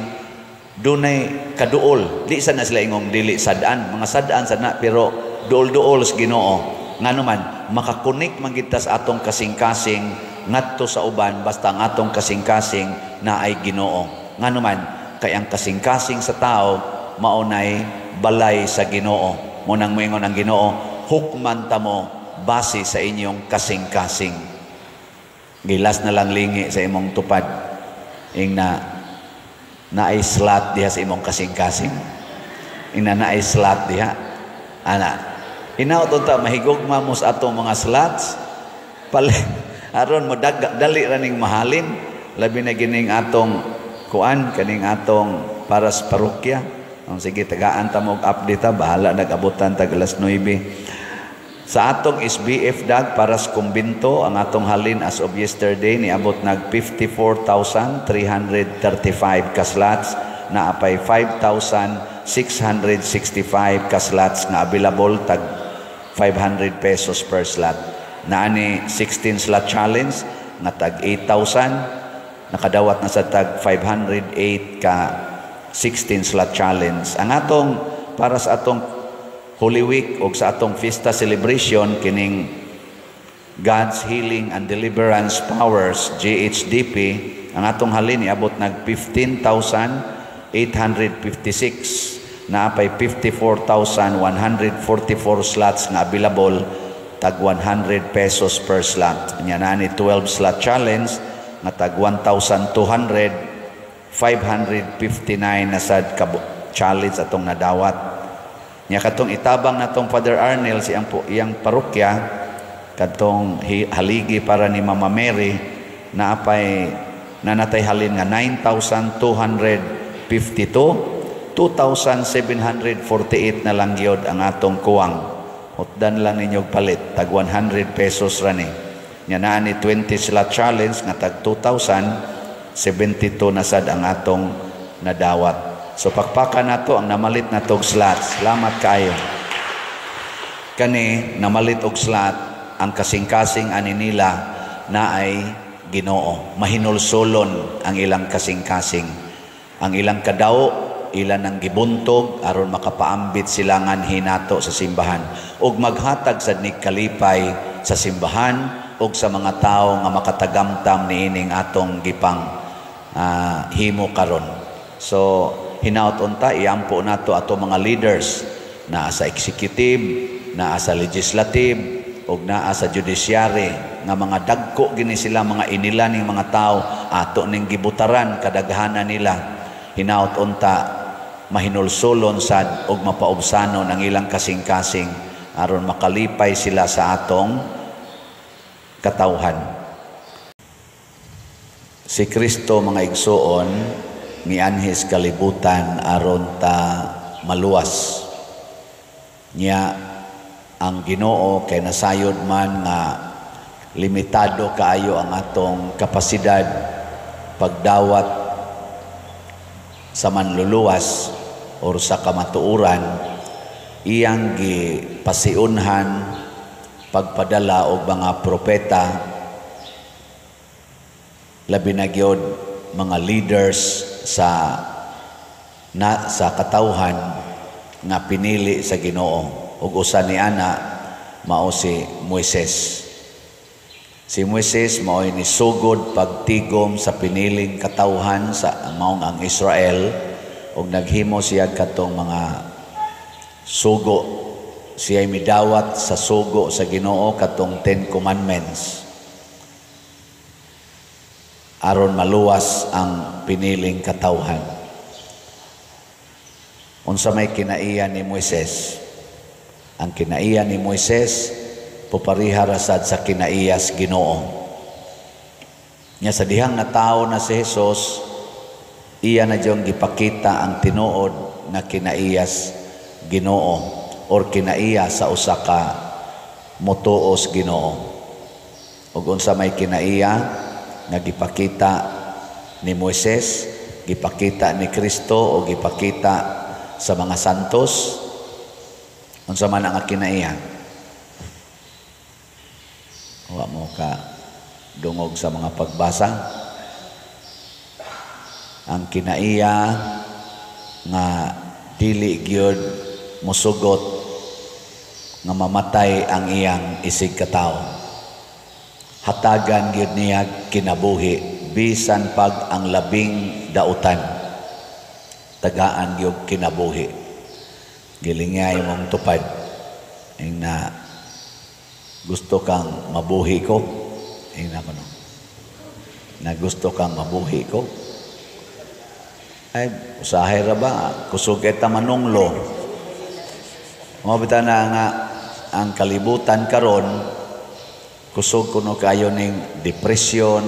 dunay kaduol. Di sa na sila ingong dili sad-an, mga sad-an sad na, pero duol-duol sa Ginoo. Ngano man makakunik man gid ta sa atong kasing-kasing ngadto sa uban basta ang atong kasing-kasing naay Ginoo. Ngano man kay ang kasing-kasing sa tao maunay balay sa Ginoo. Munang moingon ang Ginoo, hukman ta mo base sa inyong kasing-kasing. Gilas na lang lingi sa imong tupad. Ing na naay slot diha sa imong kasing-kasing. Ing na naay slot diha. Ana, hinaut unta mahigugma mo sa atong mga slots. Pali, aron mo dali ra ning mahalin, labi na gining atong kuan, kaning atong para sa parokya. Ang sige, tagaan ta mo og update ha, bahala nag-abutan tag alas 9. Sa atong SBF dag para sa kumbinto, ang atong halin as of yesterday niabot nag 54,335 ka slots, na apay 5,665 ka slots nga available, tag 500 pesos per slot. Naani 16 slot challenge nga tag 8,000, nakadawat na sa tag 508 ka 16 slot challenge. Ang atong para sa atong Holy Week o sa atong fiesta celebration, kining God's Healing and Deliverance Powers, GHDP, ang atong halin iabot nag 15,856, na apay 54,144 slots nga available, tag 100 pesos per slot. Nya na ni 12 slot challenge nga tag 1,200, 559 na sad ka challenge atong nadawat. Nya katong itabang natong Father Arnel si iyang parokya katong haligi para ni Mama Mary, na apay nanatay halin nga 9,252, 2,748 na lang gyud ang atong kuwang. Hutdan lang ninyo palit, tag 100 pesos ra ni. Nya naa ni 20 slot challenge nga tag 2,072 na sad ang atong nadawat. So pakpakan nato ang namalit na tog slots. Salamat kaayo. Kani namalit og slot, ang kasing-kasing ani nila na ay Ginoo. Mahinulsolon ang ilang kasing-kasing. Ang ilang kadao ilan ang gibuntog aron makapaambit sila nganhi nato sa simbahan ug maghatag sad ni kalipay sa simbahan ug sa mga tawo nga makatagamtam niining atong gipang himo karon. So hinaut unta iampo nato ato mga leaders naa sa executive, naa sa legislative ug naa sa judiciary, nga mga dagko gini sila, mga inila ning mga tawo, ato ning gibutaran kadaghanan nila. Hinaut unta mahinulsolon sad ug mapaubsanon ang ilang kasing-kasing aron makalipay sila sa atong katawhan. Si Kristo, mga igsuon, mianhis kalibutan aron ta maluwas. Nya ang Ginoo kay nasayod man nga limitado kaayo ang atong kapasidad pagdawat sa manluluwas or sa kamatuoran, iyang gipasiunhan pagpadala og mga propeta, labi na gyud mga leaders sa katawhan nga pinili sa Ginoo. Ug usa ni ana mao si Moises. Si Moises mao'y nisugod pagtigom sa piniling katawhan sa maong ang Israel, ug naghimo siya katong mga Sugo, siya midawat sa sugo sa Ginoo, katong Ten Commandments, aron maluwas ang piniling katawhan. Unsa may kinaiya ni Moises? Ang kinaiya ni Moises pupariha ra sad sa kinaiyas Ginoo. Nya sa dihang natawo na si Jesus, iya na diyong gipakita ang tinuod nga kinaiyas Ginoo or kinaiya sa usa ka motuos Ginoo. Ug unsa may kinaiya nga gipakita ni Moises, gipakita ni Kristo o gipakita sa mga santos? Unsa man ang kinaiya? Wa mo ka dungog sa mga pagbasa. Ang kinaiya nga dili gyud musugot nga mamatay ang iyang isig katawo. Hatagan gyud niya kinabuhi bisan pag ang labing dautan. Tagaan gyud kinabuhi. Gilingay mong tupad. Ing na gusto kang mabuhi ko. Ing na ko no. Na gusto kang mabuhi ko. Ay, usahay ra ba? Kusog kita manunglo. Mao bitaw na nga ang kalibutan karon kusog kuno kayo ning depression,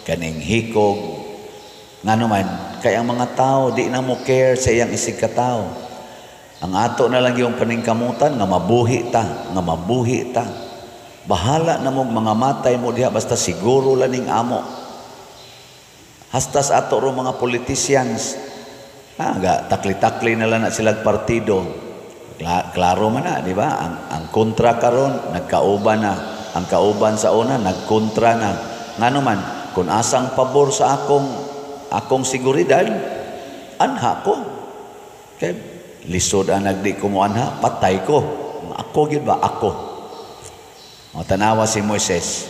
kaning hikog. Ngano man, kay ang mga tao di na mo care sa iyang isig katawo. Ang ato na lang yung paningkamutan nga mabuhi ta, nga mabuhi ta. Bahala na mong mga matay mo diha, basta siguro lang ning amo. Hastas ato ro mga politicians, ga takli-takli na lang na silang partido. Klaro man na, di ba? Ang kontra karon nagkauban na. Ang kauban sa una nagkontra na. Ngano man, kung asang pabor sa akong seguridad, anha ko. Kay lisod ang nagdi ko mo anha, patay ko. Ako gyud ba? Ako. O, tanawa si Moises.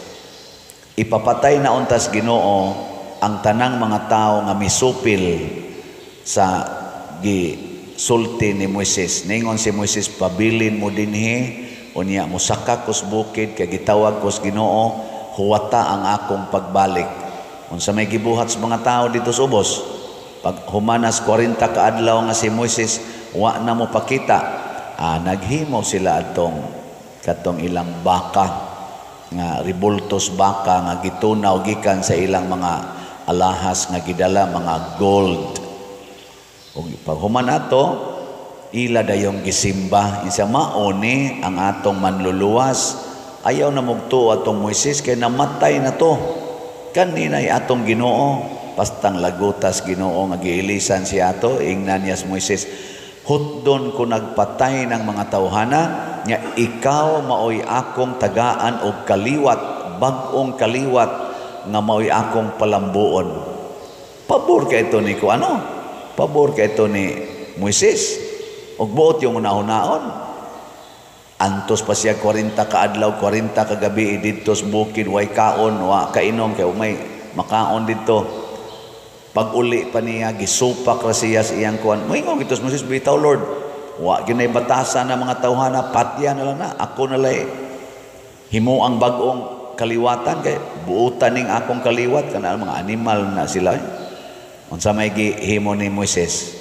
Ipapatay na untas Ginoo ang tanang mga tao nga misupil sa gisulti ni Moises. Ningon si Moises, "Pabilin mo dinhi, unya mosaka kos bukid kay gitawag kos Ginoo, huwata ang akong pagbalik." Unsa may gibuhat sa mga tao dito sa ubos? Pag humanas 40 ka adlaw nga si Moises wa na mo pakita, naghimo sila atong katong ilang baka nga ribultos baka nga gitunaw gikan sa ilang mga alahas nga gidala, mga gold. Ug pag human ato, ila dayong gisimba. Insa mao ni ang atong manluluwas. Ayaw na mugtuo atong Moises kay namatay na to. Kaninay atong Ginoo. Pastang lagutas Ginoo nga giilisan si ato, ingnan niya si Moises, "Hutdon ko nagpatay ng mga tawhana, nga ikaw maoy akong tagaan og kaliwat, bag-ong kaliwat nga maoy akong palambuon." Pabor kay ito ni ko ano? Pabor kay ito ni Moises. Og buot yung una-unaon. Antos pa siya 40 ka adlaw, 40 ka gabi didto sa bukid, way kaon, wa kainom kay may makaon didto. Pag uli pa niya, gisupak ra siya sa iyang kuan. Moingon gito si Moises, "Bitaw Lord, wa ginay batasan ng mga tawhana, patya na lang na. Ako na lay himo ang bag-ong kaliwatan kay buutan ning akong kaliwat kana mga animal na sila." Unsa may gihimo ni Moises?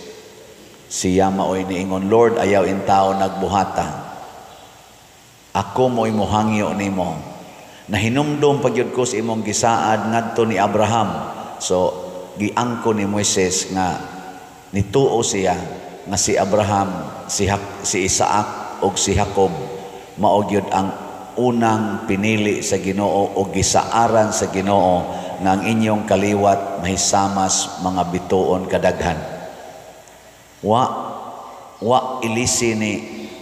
Siya maoy niingon, "Lord, ayaw intao nagbuhata. Ako mo'y mohangyo nimo. Nahinumdom pagyud ko sa imong gisaad ngadto ni Abraham." So giangko ni Moises nga nituo siya nga si Abraham, si Isaac ug si Jacob mao gyud ang unang pinili sa Ginoo o gisaaran sa Ginoo nga ang inyong kaliwat mahisamas mga bituon kadaghan. Wa ilisi ni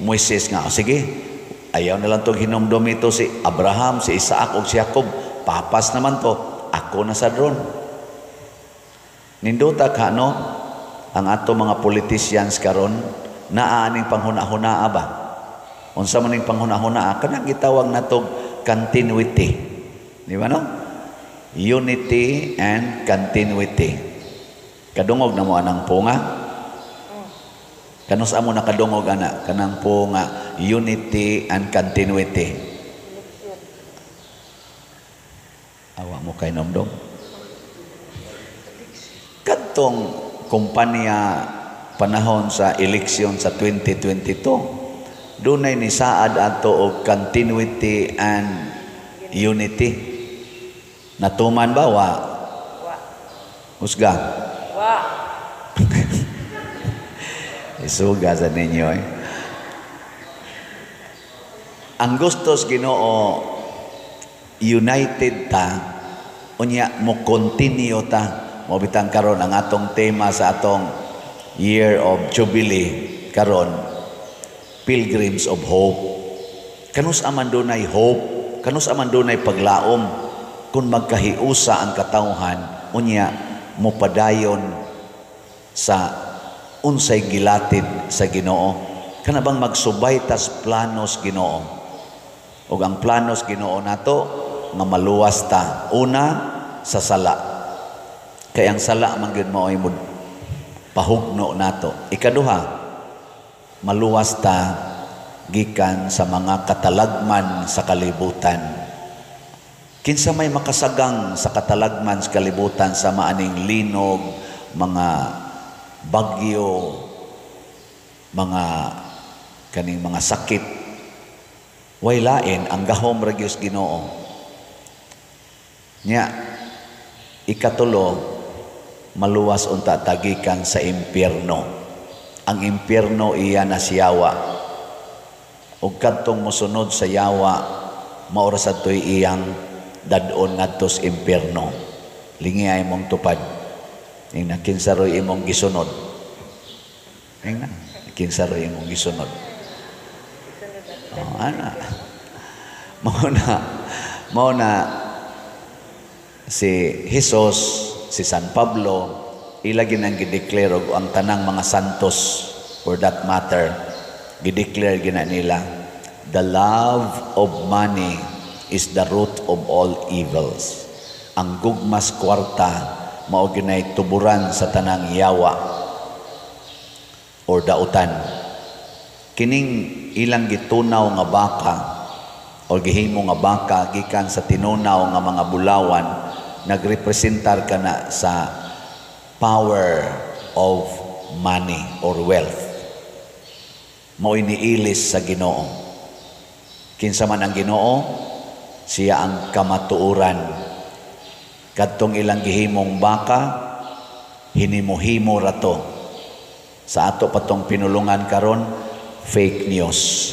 Moises nga, "Sige, ayaw na lang tong hinumdum ito si Abraham, si Isaac ug si Jacob. Papas naman to. Ako na sa drone." Nindota ka, no? Ang ato mga politicians karon naa aning panghuna-hunaa ba? Unsa man ning panghuna-hunaa? Kanang gitawag natog continuity. Di ba, no? Unity and continuity. Kadungog na mo anang punga? Kanus-a mo nakadungog ana kanang po nga unity and continuity? Awa mo kay nomdom. Kadtong kumpanya panahon sa eleksyon sa 2022, dunay nisaad ato og continuity and unity. Natuman ba wa? Wa. Husga. Wa. Isuga sa ninyo eh. Ang gustos Ginoo, united ta, unya mo continue ta. Mo bitang karon ang atong tema sa atong Year of Jubilee karon, Pilgrims of Hope. Kanus-a man dunay hope, kanus-a man dunay paglaom kung magkahiusa ang katawhan, unya mopadayon sa unsay gilatid sa Ginoo. Kana bang magsubay tas planos Ginoo. Ug ang planos Ginoo nato nga maluwas ta una sa sala. Kay ang sala man gyud mao'y mo pahugno nato. Ikaduha, maluwas ta gikan sa mga katalagman sa kalibutan. Kinsa may makasagang sa katalagman sa kalibutan sa maaning linog, mga bagyo, mga kaning mga sakit, way lain ang gahom ra gyud Ginoo. Nya ikatulo, maluwas unta tagikan sa impyerno. Ang impyerno iya na siyawa. Ug kadtong mosunod sa yawa, mao ra sad to'y iyang dad-on ngadto sa impyerno. Lingi ay mong tupad. Ingna kinsa ro'y imong gisunod. Ingna kinsa ro'y imong gisunod. Oh, ana. Mao na si Jesus, si San Pablo, ila ginang gideclare og ang tanang mga santos for that matter, gideclare gina nila, "The love of money is the root of all evils." Ang gugmas kwarta mao ginay tuburan sa tanang yawa or dautan. Kining ilang gitunaw nga baka o gihimo nga baka gikan sa tinunaw nga mga bulawan, nagrepresentar kana sa power of money or wealth. Mao niilis sa Ginoo. Kinsa man ang Ginoo? Siya ang kamatuoran. Kadtong ilang gihimong baka, hinimo-himo ra to. Sa ato patong pinulungan karon, fake news.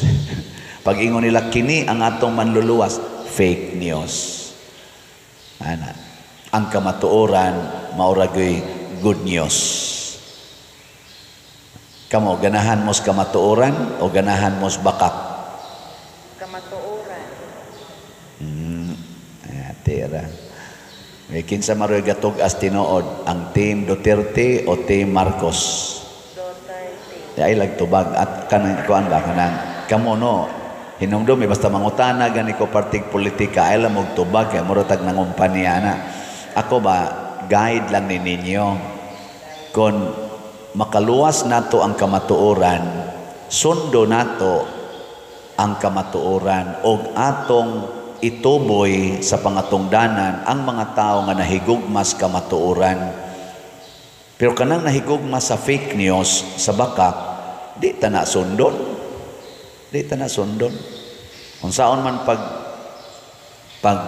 Pag ingon nila kini ang atong manluluwas, fake news. Ana. Ang kamatuoran mao ra good news. Kamo, ganahan mo sa kamatuoran o ganahan mo sa bakak? Kamatuoran. Tira. May kinsa maroy gatug-as tinuod, ang Team Duterte o Team Marcos? Duterte. Ay lagtubag at kanang kuan ba kanang kamo no hinumdum eh, basta mangutana gani ko partig politika ay lang og tubag kay mura tag nangumpanya na. Ako ba guide lang ni ninyo kon makaluwas nato ang kamatuoran, sundo nato ang kamatuoran og atong ituboy sa pangatungdanan ang mga tao nga nahigugmas kamatuoran. Pero kanang nahigugma sa fake news, sa bakak, di ta na sundon. Di ta na sundon. Kung saon man pag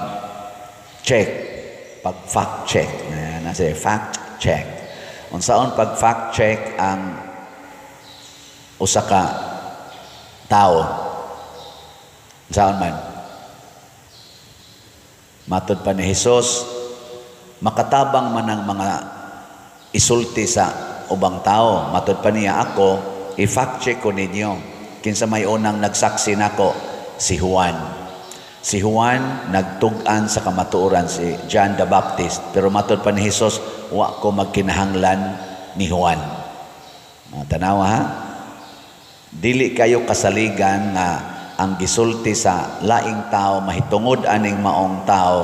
check, pag fact check, na nasa fact check. Kung saon pag fact check ang usa ka tao. Saon man? Matod pa ni Jesus, makatabang man ang mga isulti sa ubang tao. Matod pa niya, ako, i-fact check ko ninyo. Kinsa may unang nagsaksi nako? Si Juan. Si Juan nagtug-an sa kamatuoran, si John the Baptist. Pero matod pa ni Jesus, wa ko magkinahanglan ni Juan. Tanawa ha? Dili kayo kasaligan nga ang gisulti sa laing tao mahitungod aning maong tao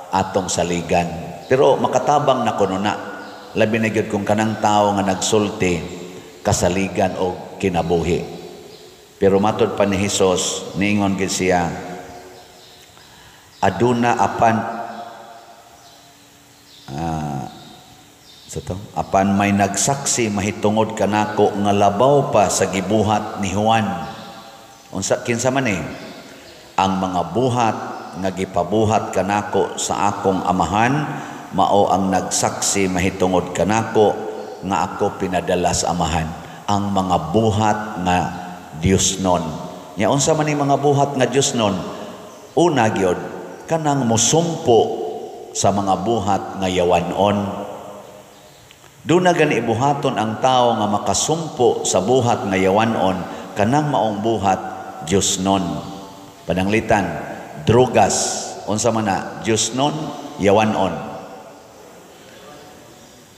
atong saligan. Pero makatabang na kuno na. Labi na gyud kung kanang tao nga nagsulti kasaligan og kinabuhi. Pero matod pa ni Hesus, niingon gid siya, aduna apan sa to, apan may nagsaksi mahitungod kanako nga labaw pa sa gibuhat ni Juan. Unsa, kinsa man eh? Ang mga buhat nga gipabuhat kanako sa akong Amahan mao ang nagsaksi mahitungod kanako nga ako pinadala sa Amahan. Ang mga buhat nga Dios nun. Nya unsa man ning mga buhat nga Dios nun? Una gyud, kanang musumpo sa mga buhat nga yawanon. Duna gani buhaton ang tao nga makasumpo sa buhat nga yawanon, kanang maong buhat Dios nun. Pananglitan, drogas, unsa man na? Dios nun, yawanon.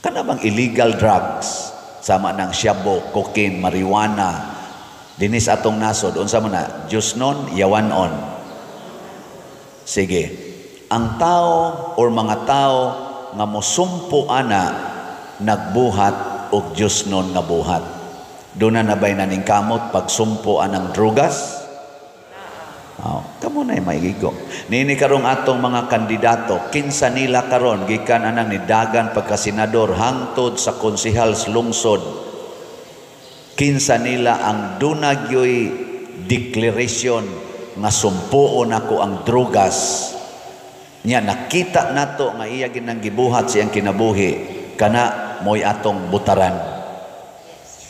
Kana bang illegal drugs sama ng shabu, cocaine, marijuana dinis atong nasod, unsa man na? Dios nun, yawanon? Sige, ang tao or mga tao nga mosumpo ana, nagbuhat og Dios nun nga buhat. Duna na ba'y naningkamot pagsumpo anang drugas? Oh, kamo na maigigo. Nini karong atong mga kandidato, kinsa nila karon gikan anang nidagan pagka-senador hangtod sa konsehal sa lungsod. Kinsa nila ang duna gyoy declaration nga sumpoon ako ang drugas? Nya nakita nato nga iya ginang gibuhat siyang kinabuhi, kana mo'y atong butaran.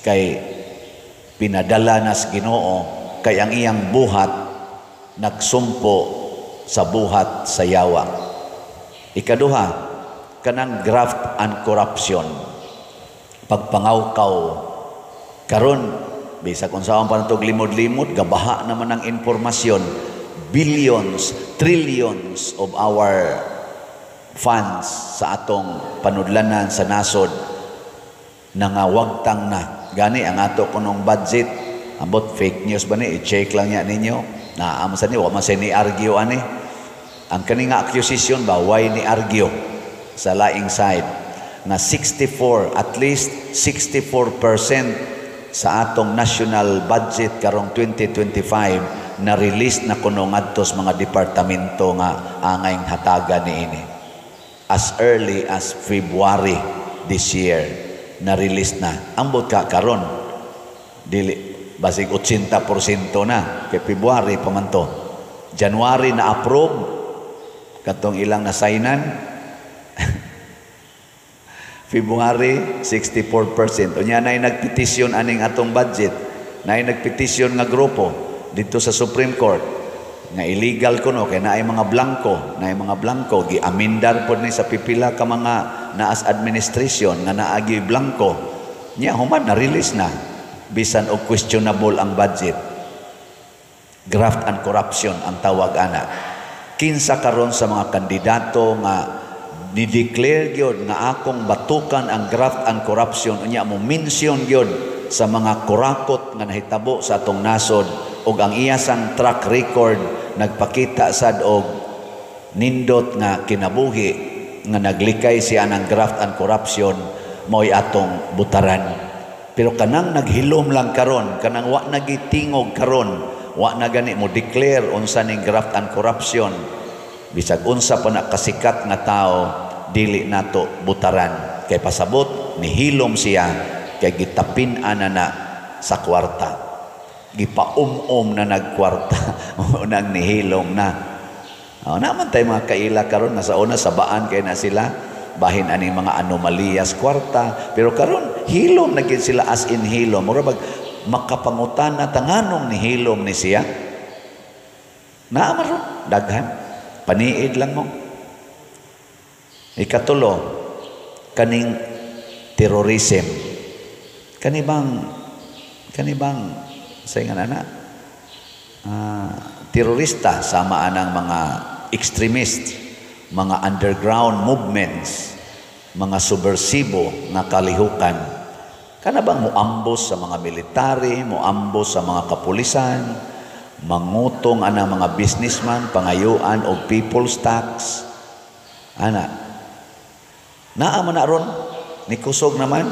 Kay pinadala na sa Ginoo, kay ang iyang buhat nagsumpo sa buhat sa yawa. Ikaduha, kanang graft and corruption. Pagpangawkaw. Karon bisag unsaon pa natog limod-limod, gabaha naman ang impormasyon. Billions, trillions of our funds sa atong panudlanan sa nasod nangawagtang na. Gani ang ato kunong budget, ambot fake news ba ni, i-check lang niya ninyo. Naa man sa ni, wa man sa ni argue ani. Ang kani nga accusation ba, why ni argue sa laing side nga 64, at least 64% sa atong national budget karong 2025 na release na kuno ngadto sa mga departamento nga angay hatagan niini. As early as February this year na release na. Ambot ka karon, dili basig 80% na, kay February pa man to. January na approve katong ilang nasainan. February, 64%. Unya nay nagpetisyon aning atong budget. Nay nagpetisyon nga grupo dito sa Supreme Court nga illegal kuno kay naay mga blanko, naay mga blanko. Giamendar pod ni sa pipila ka mga naas administration nga naagi blanko. Nya human na release na bisan og questionable ang budget. Graft and corruption ang tawag ana. Kinsa karon sa mga kandidato nga ni-declare gyud nga akong batukan ang graft and corruption, unya mo mention gyud sa mga kurakot nga nahitabo sa atong nasod ug ang iyasang track record nagpakita sad og nindot nga kinabuhi nga naglikay siya ng graft and corruption, mao'y atong butaran? Pero kanang naghilom lang karon, kanang wa nagitingog karon, wa na gani mo declare unsa ning graft and corruption, bisag unsa pa na kasikat nga tao, dili nato butaran, kay pasabot nihilom siya kay gitapin ana na sa kwarta, gipaum-um na nagkwarta, unang nihilom na. Oh, naman tayo mga kaila karon nga sa una sabaan kay na sila bahin ani mga anomaliyas kwarta, pero karon hilom na gid sila, as in hilom. Mura bag makapangutan na tanganong nihilom ni siya. Naa man ron daghan, paniid lang mo. Ikatulo, kaning terrorism. Kani bang sa ingan ana, terorista sama anang mga extremist, mga underground movements, mga subversibo nga kalihukan. Kana bang muambos sa mga military, muambos sa mga kapulisan, mangutong ana mga businessman, pangayuan og people's tax. Ana. Naa man na ron, ni kusog naman,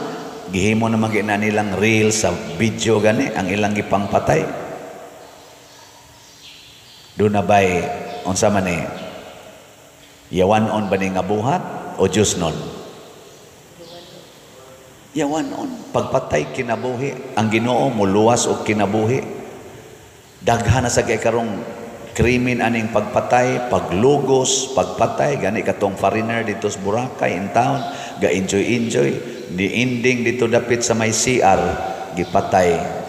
Gihimo naman gina nilang reel sa video gani ang ilang gipangpatay. Doon na ba'y unsa man ni, yawan-on ba ni nga buhat o Diyos nun? Yawan-on. Pagpatay kinabuhi, ang Ginoo muluwas og kinabuhi. Daghan na sa kay karong krimen aning pagpatay, paglugos, pagpatay, gani katong foreigner dito sa Boracay in town, ga enjoy enjoy, ni ending dito dapit sa may CR, gipatay.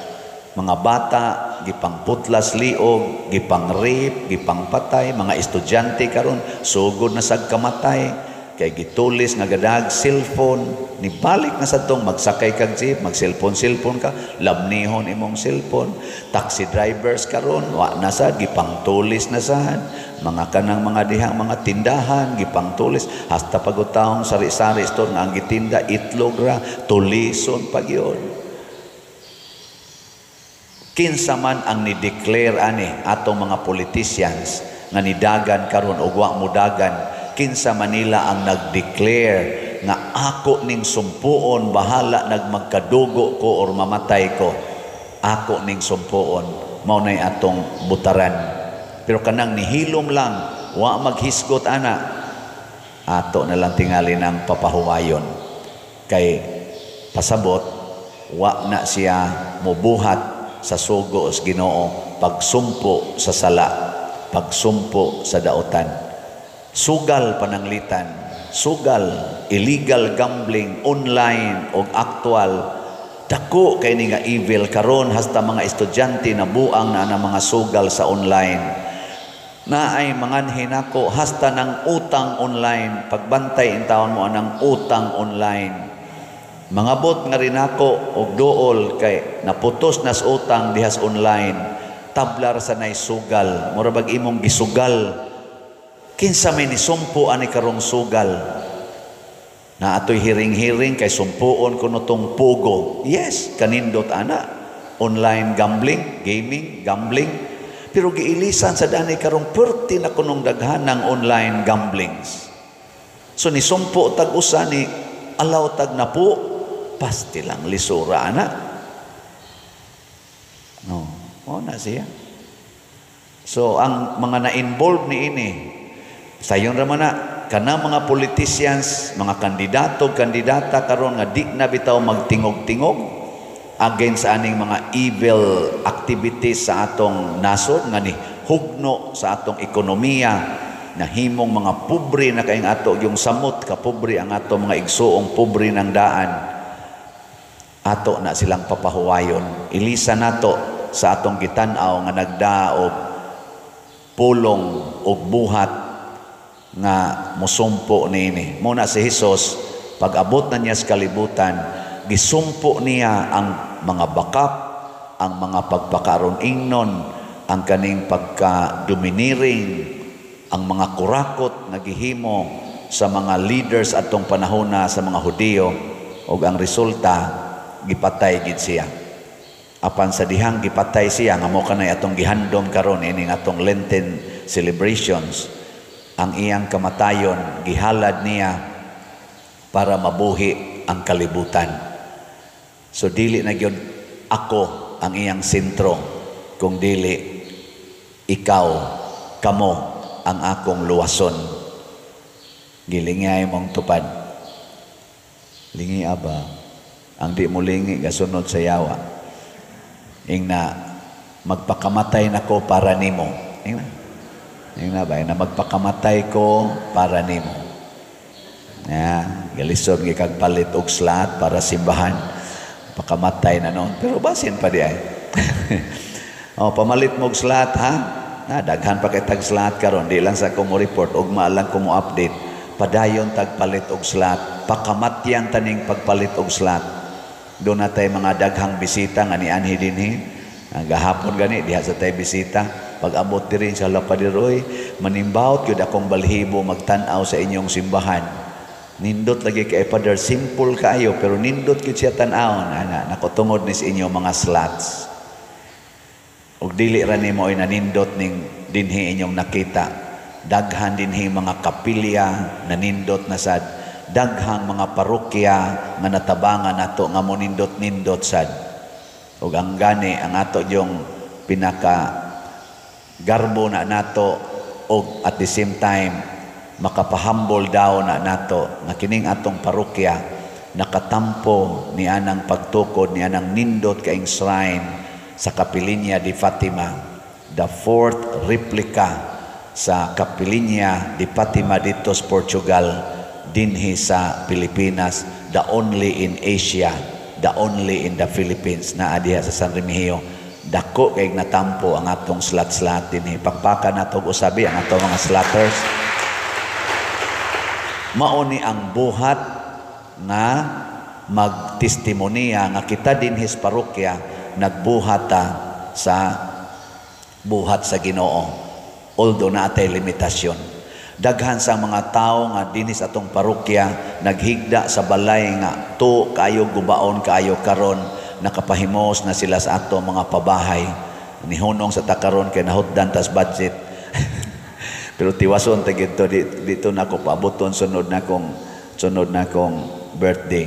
Mga bata, gipangputlas liog, gipang-rape, gipangpatay, mga estudyante karon sugod na sad kamatay kay gitulis nga gadag cellphone, nibalik na sa tong magsakay kag jeep, mag-cellphone cellphone ka, lamnihon imong cellphone. Taxi drivers karon wa na sad, gipangtulis na sad. Mga kanang mga dihang mga tindahan, gipangtulis, hasta pagutahong sari-sari store nga ang gitinda itlog ra, tulison pa gyud. Kinsa man ang ni-declare ani atong mga politicians nga nidagan karon og wa mudagan, kinsa manila ang nag-declare nga ako ning sumpuon, bahala nagmagkadugo ko or mamatay ko, ako ning sumpuon, mao nay atong butaran? Pero kanang nihilom lang, wa maghisgot ana, ato na lang tingali ng papahuwayon kay pasabot wa na siya mubuhat sa sugo sa Ginoo, pagsumpo sa sala, pagsumpo sa daotan. Sugal pananglitan, sugal, illegal gambling, online og actual, dako kay ni nga evil karon, hasta mga estudyante na buang na ang mga sugal sa online. Na ay manganhi nako hasta ng utang online, pagbantay intawon mo anang utang online. Mangabot nga rin ako og duol kay naputos nas utang dihas online. Tablar sa nay sugal, mura bag imong gisugal. Kinsa may nisumpo ani karong sugal? Na atoy hiring-hiring kay sumpuon kuno tong pugo. Yes, kanindot ana. Online gambling, gaming, gambling. Pero giilisan sa dani karong perti na kunong daghan ng online gamblings. So nisumpo tag usa ni alaw tag napo, pasti lang lisura ana. No, o na siya. So ang mga na-involve ni ini, sayon ra man na kana mga politicians, mga kandidato, kandidata karon nga di na bitaw magtingog-tingog against aning mga evil activities sa atong nasod nga ni hugno sa atong ekonomiya, nahimong mga pobre na kayong ato yung samot ka pobre ang ato mga igsuong pobre ng daan, ato na silang papahuwayon. Ilisa nato sa atong gitan-aw nga nagdaog pulong og buhat nga musumpo niini. Muna si Hesus, pag-abot na niya sa kalibutan, gisumpo niya ang mga bakap, ang mga pagpakaron ingnon, ang kaning pagka-domineering, ang mga kurakot nga gihimo sa mga leaders atong panahona sa mga Hudiyo, ug ang resulta gipatay gid siya. Apan sa dihang gipatay siya nga mo kanay atong gihandom karon ining atong Lenten celebrations, ang iyang kamatayon gihalad niya para mabuhi ang kalibutan. So dili na gyud ako ang iyang sentro, kung dili ikaw, kamo ang akong luwason. Gilingay mong tupad. Lingi aba. Ang di mo lingi gasunod sa yawa. Ingna magpakamatay nako para nimo. Ingna. Ingna ba? Ingna magpakamatay ko para nimo. Ya, galisod gikagpalit og slot para simbahan. Pakamatay na noon. Pero basin pa di ay. Oh, pamalit mo og slot ha. Na daghan pa kay tag slot karon, di lang sa ko mo report ugma lang ko mo update. Padayon tagpalit og slot, pakamatyan taning pagpalit og slot. Doon na tay mga daghang bisita nga nianhi dinhi. Ang gahapon gani diha sa tay bisita. Pag abot diri sa Lapadiroy, manimbawot gyud akong balhibo magtan-aw sa inyong simbahan. Nindot lagi kay Father, simple kaayo pero nindot gyud siya tan-awon ana nakotungod ni sa inyong mga slots. Ug dili ra nimo ay nanindot ning dinhi inyong nakita. Daghan dinhi mga kapilya nanindot na sad. Daghang mga parokya nga natabangan nato nga monindot-nindot sad. Ug ang gani ang ato yung pinaka garbo na nato og at the same time makapahambol daw na nato nga kining atong parokya nakatampo ni anang pagtukod ni anang nindot kaing shrine sa Capelinha de Fatima, the fourth replica sa Capelinha de Fatima dito sa Portugal, dinhi sa Pilipinas, the only in Asia, the only in the Philippines, naa diha sa San Remigio. Dako kay natampo ang atong slat-slat dinhi. Pakpakan nato og usabi ang atong mga slatters. Mao ni ang buhat nga magtestimonya nga kita dinhi sa parokya nagbuhat ta sa buhat sa Ginoo, although naatay limitasyon. Daghan sa mga tao nga dinhi sa atong parokya naghigda sa balay nga to kaayo, gubaon kaayo. Karon nakapahimos na sila sa ato mga pabahay. Nihunong sa ta karon kay nahutdan tas budget, pero tiwason ta gito dito na ako paaboton sunod na kong birthday.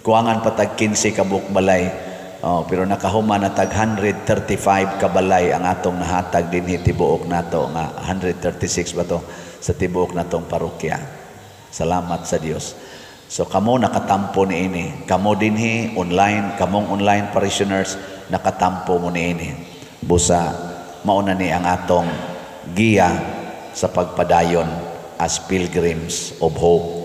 Kuwangan pa tag 15 ka buok balay. Oh, pero nakahuman na tag 135 ka balay ang atong nahatag dinhi tibuok nato, nga 136 ba to sa tibuok natong parokya. Salamat sa Dios. So kamo nakatampo ni ini. Kamo dinhi online, kamong online parishioners, nakatampo mo niini. Busa mauna ni ang atong giya sa pagpadayon as pilgrims of hope.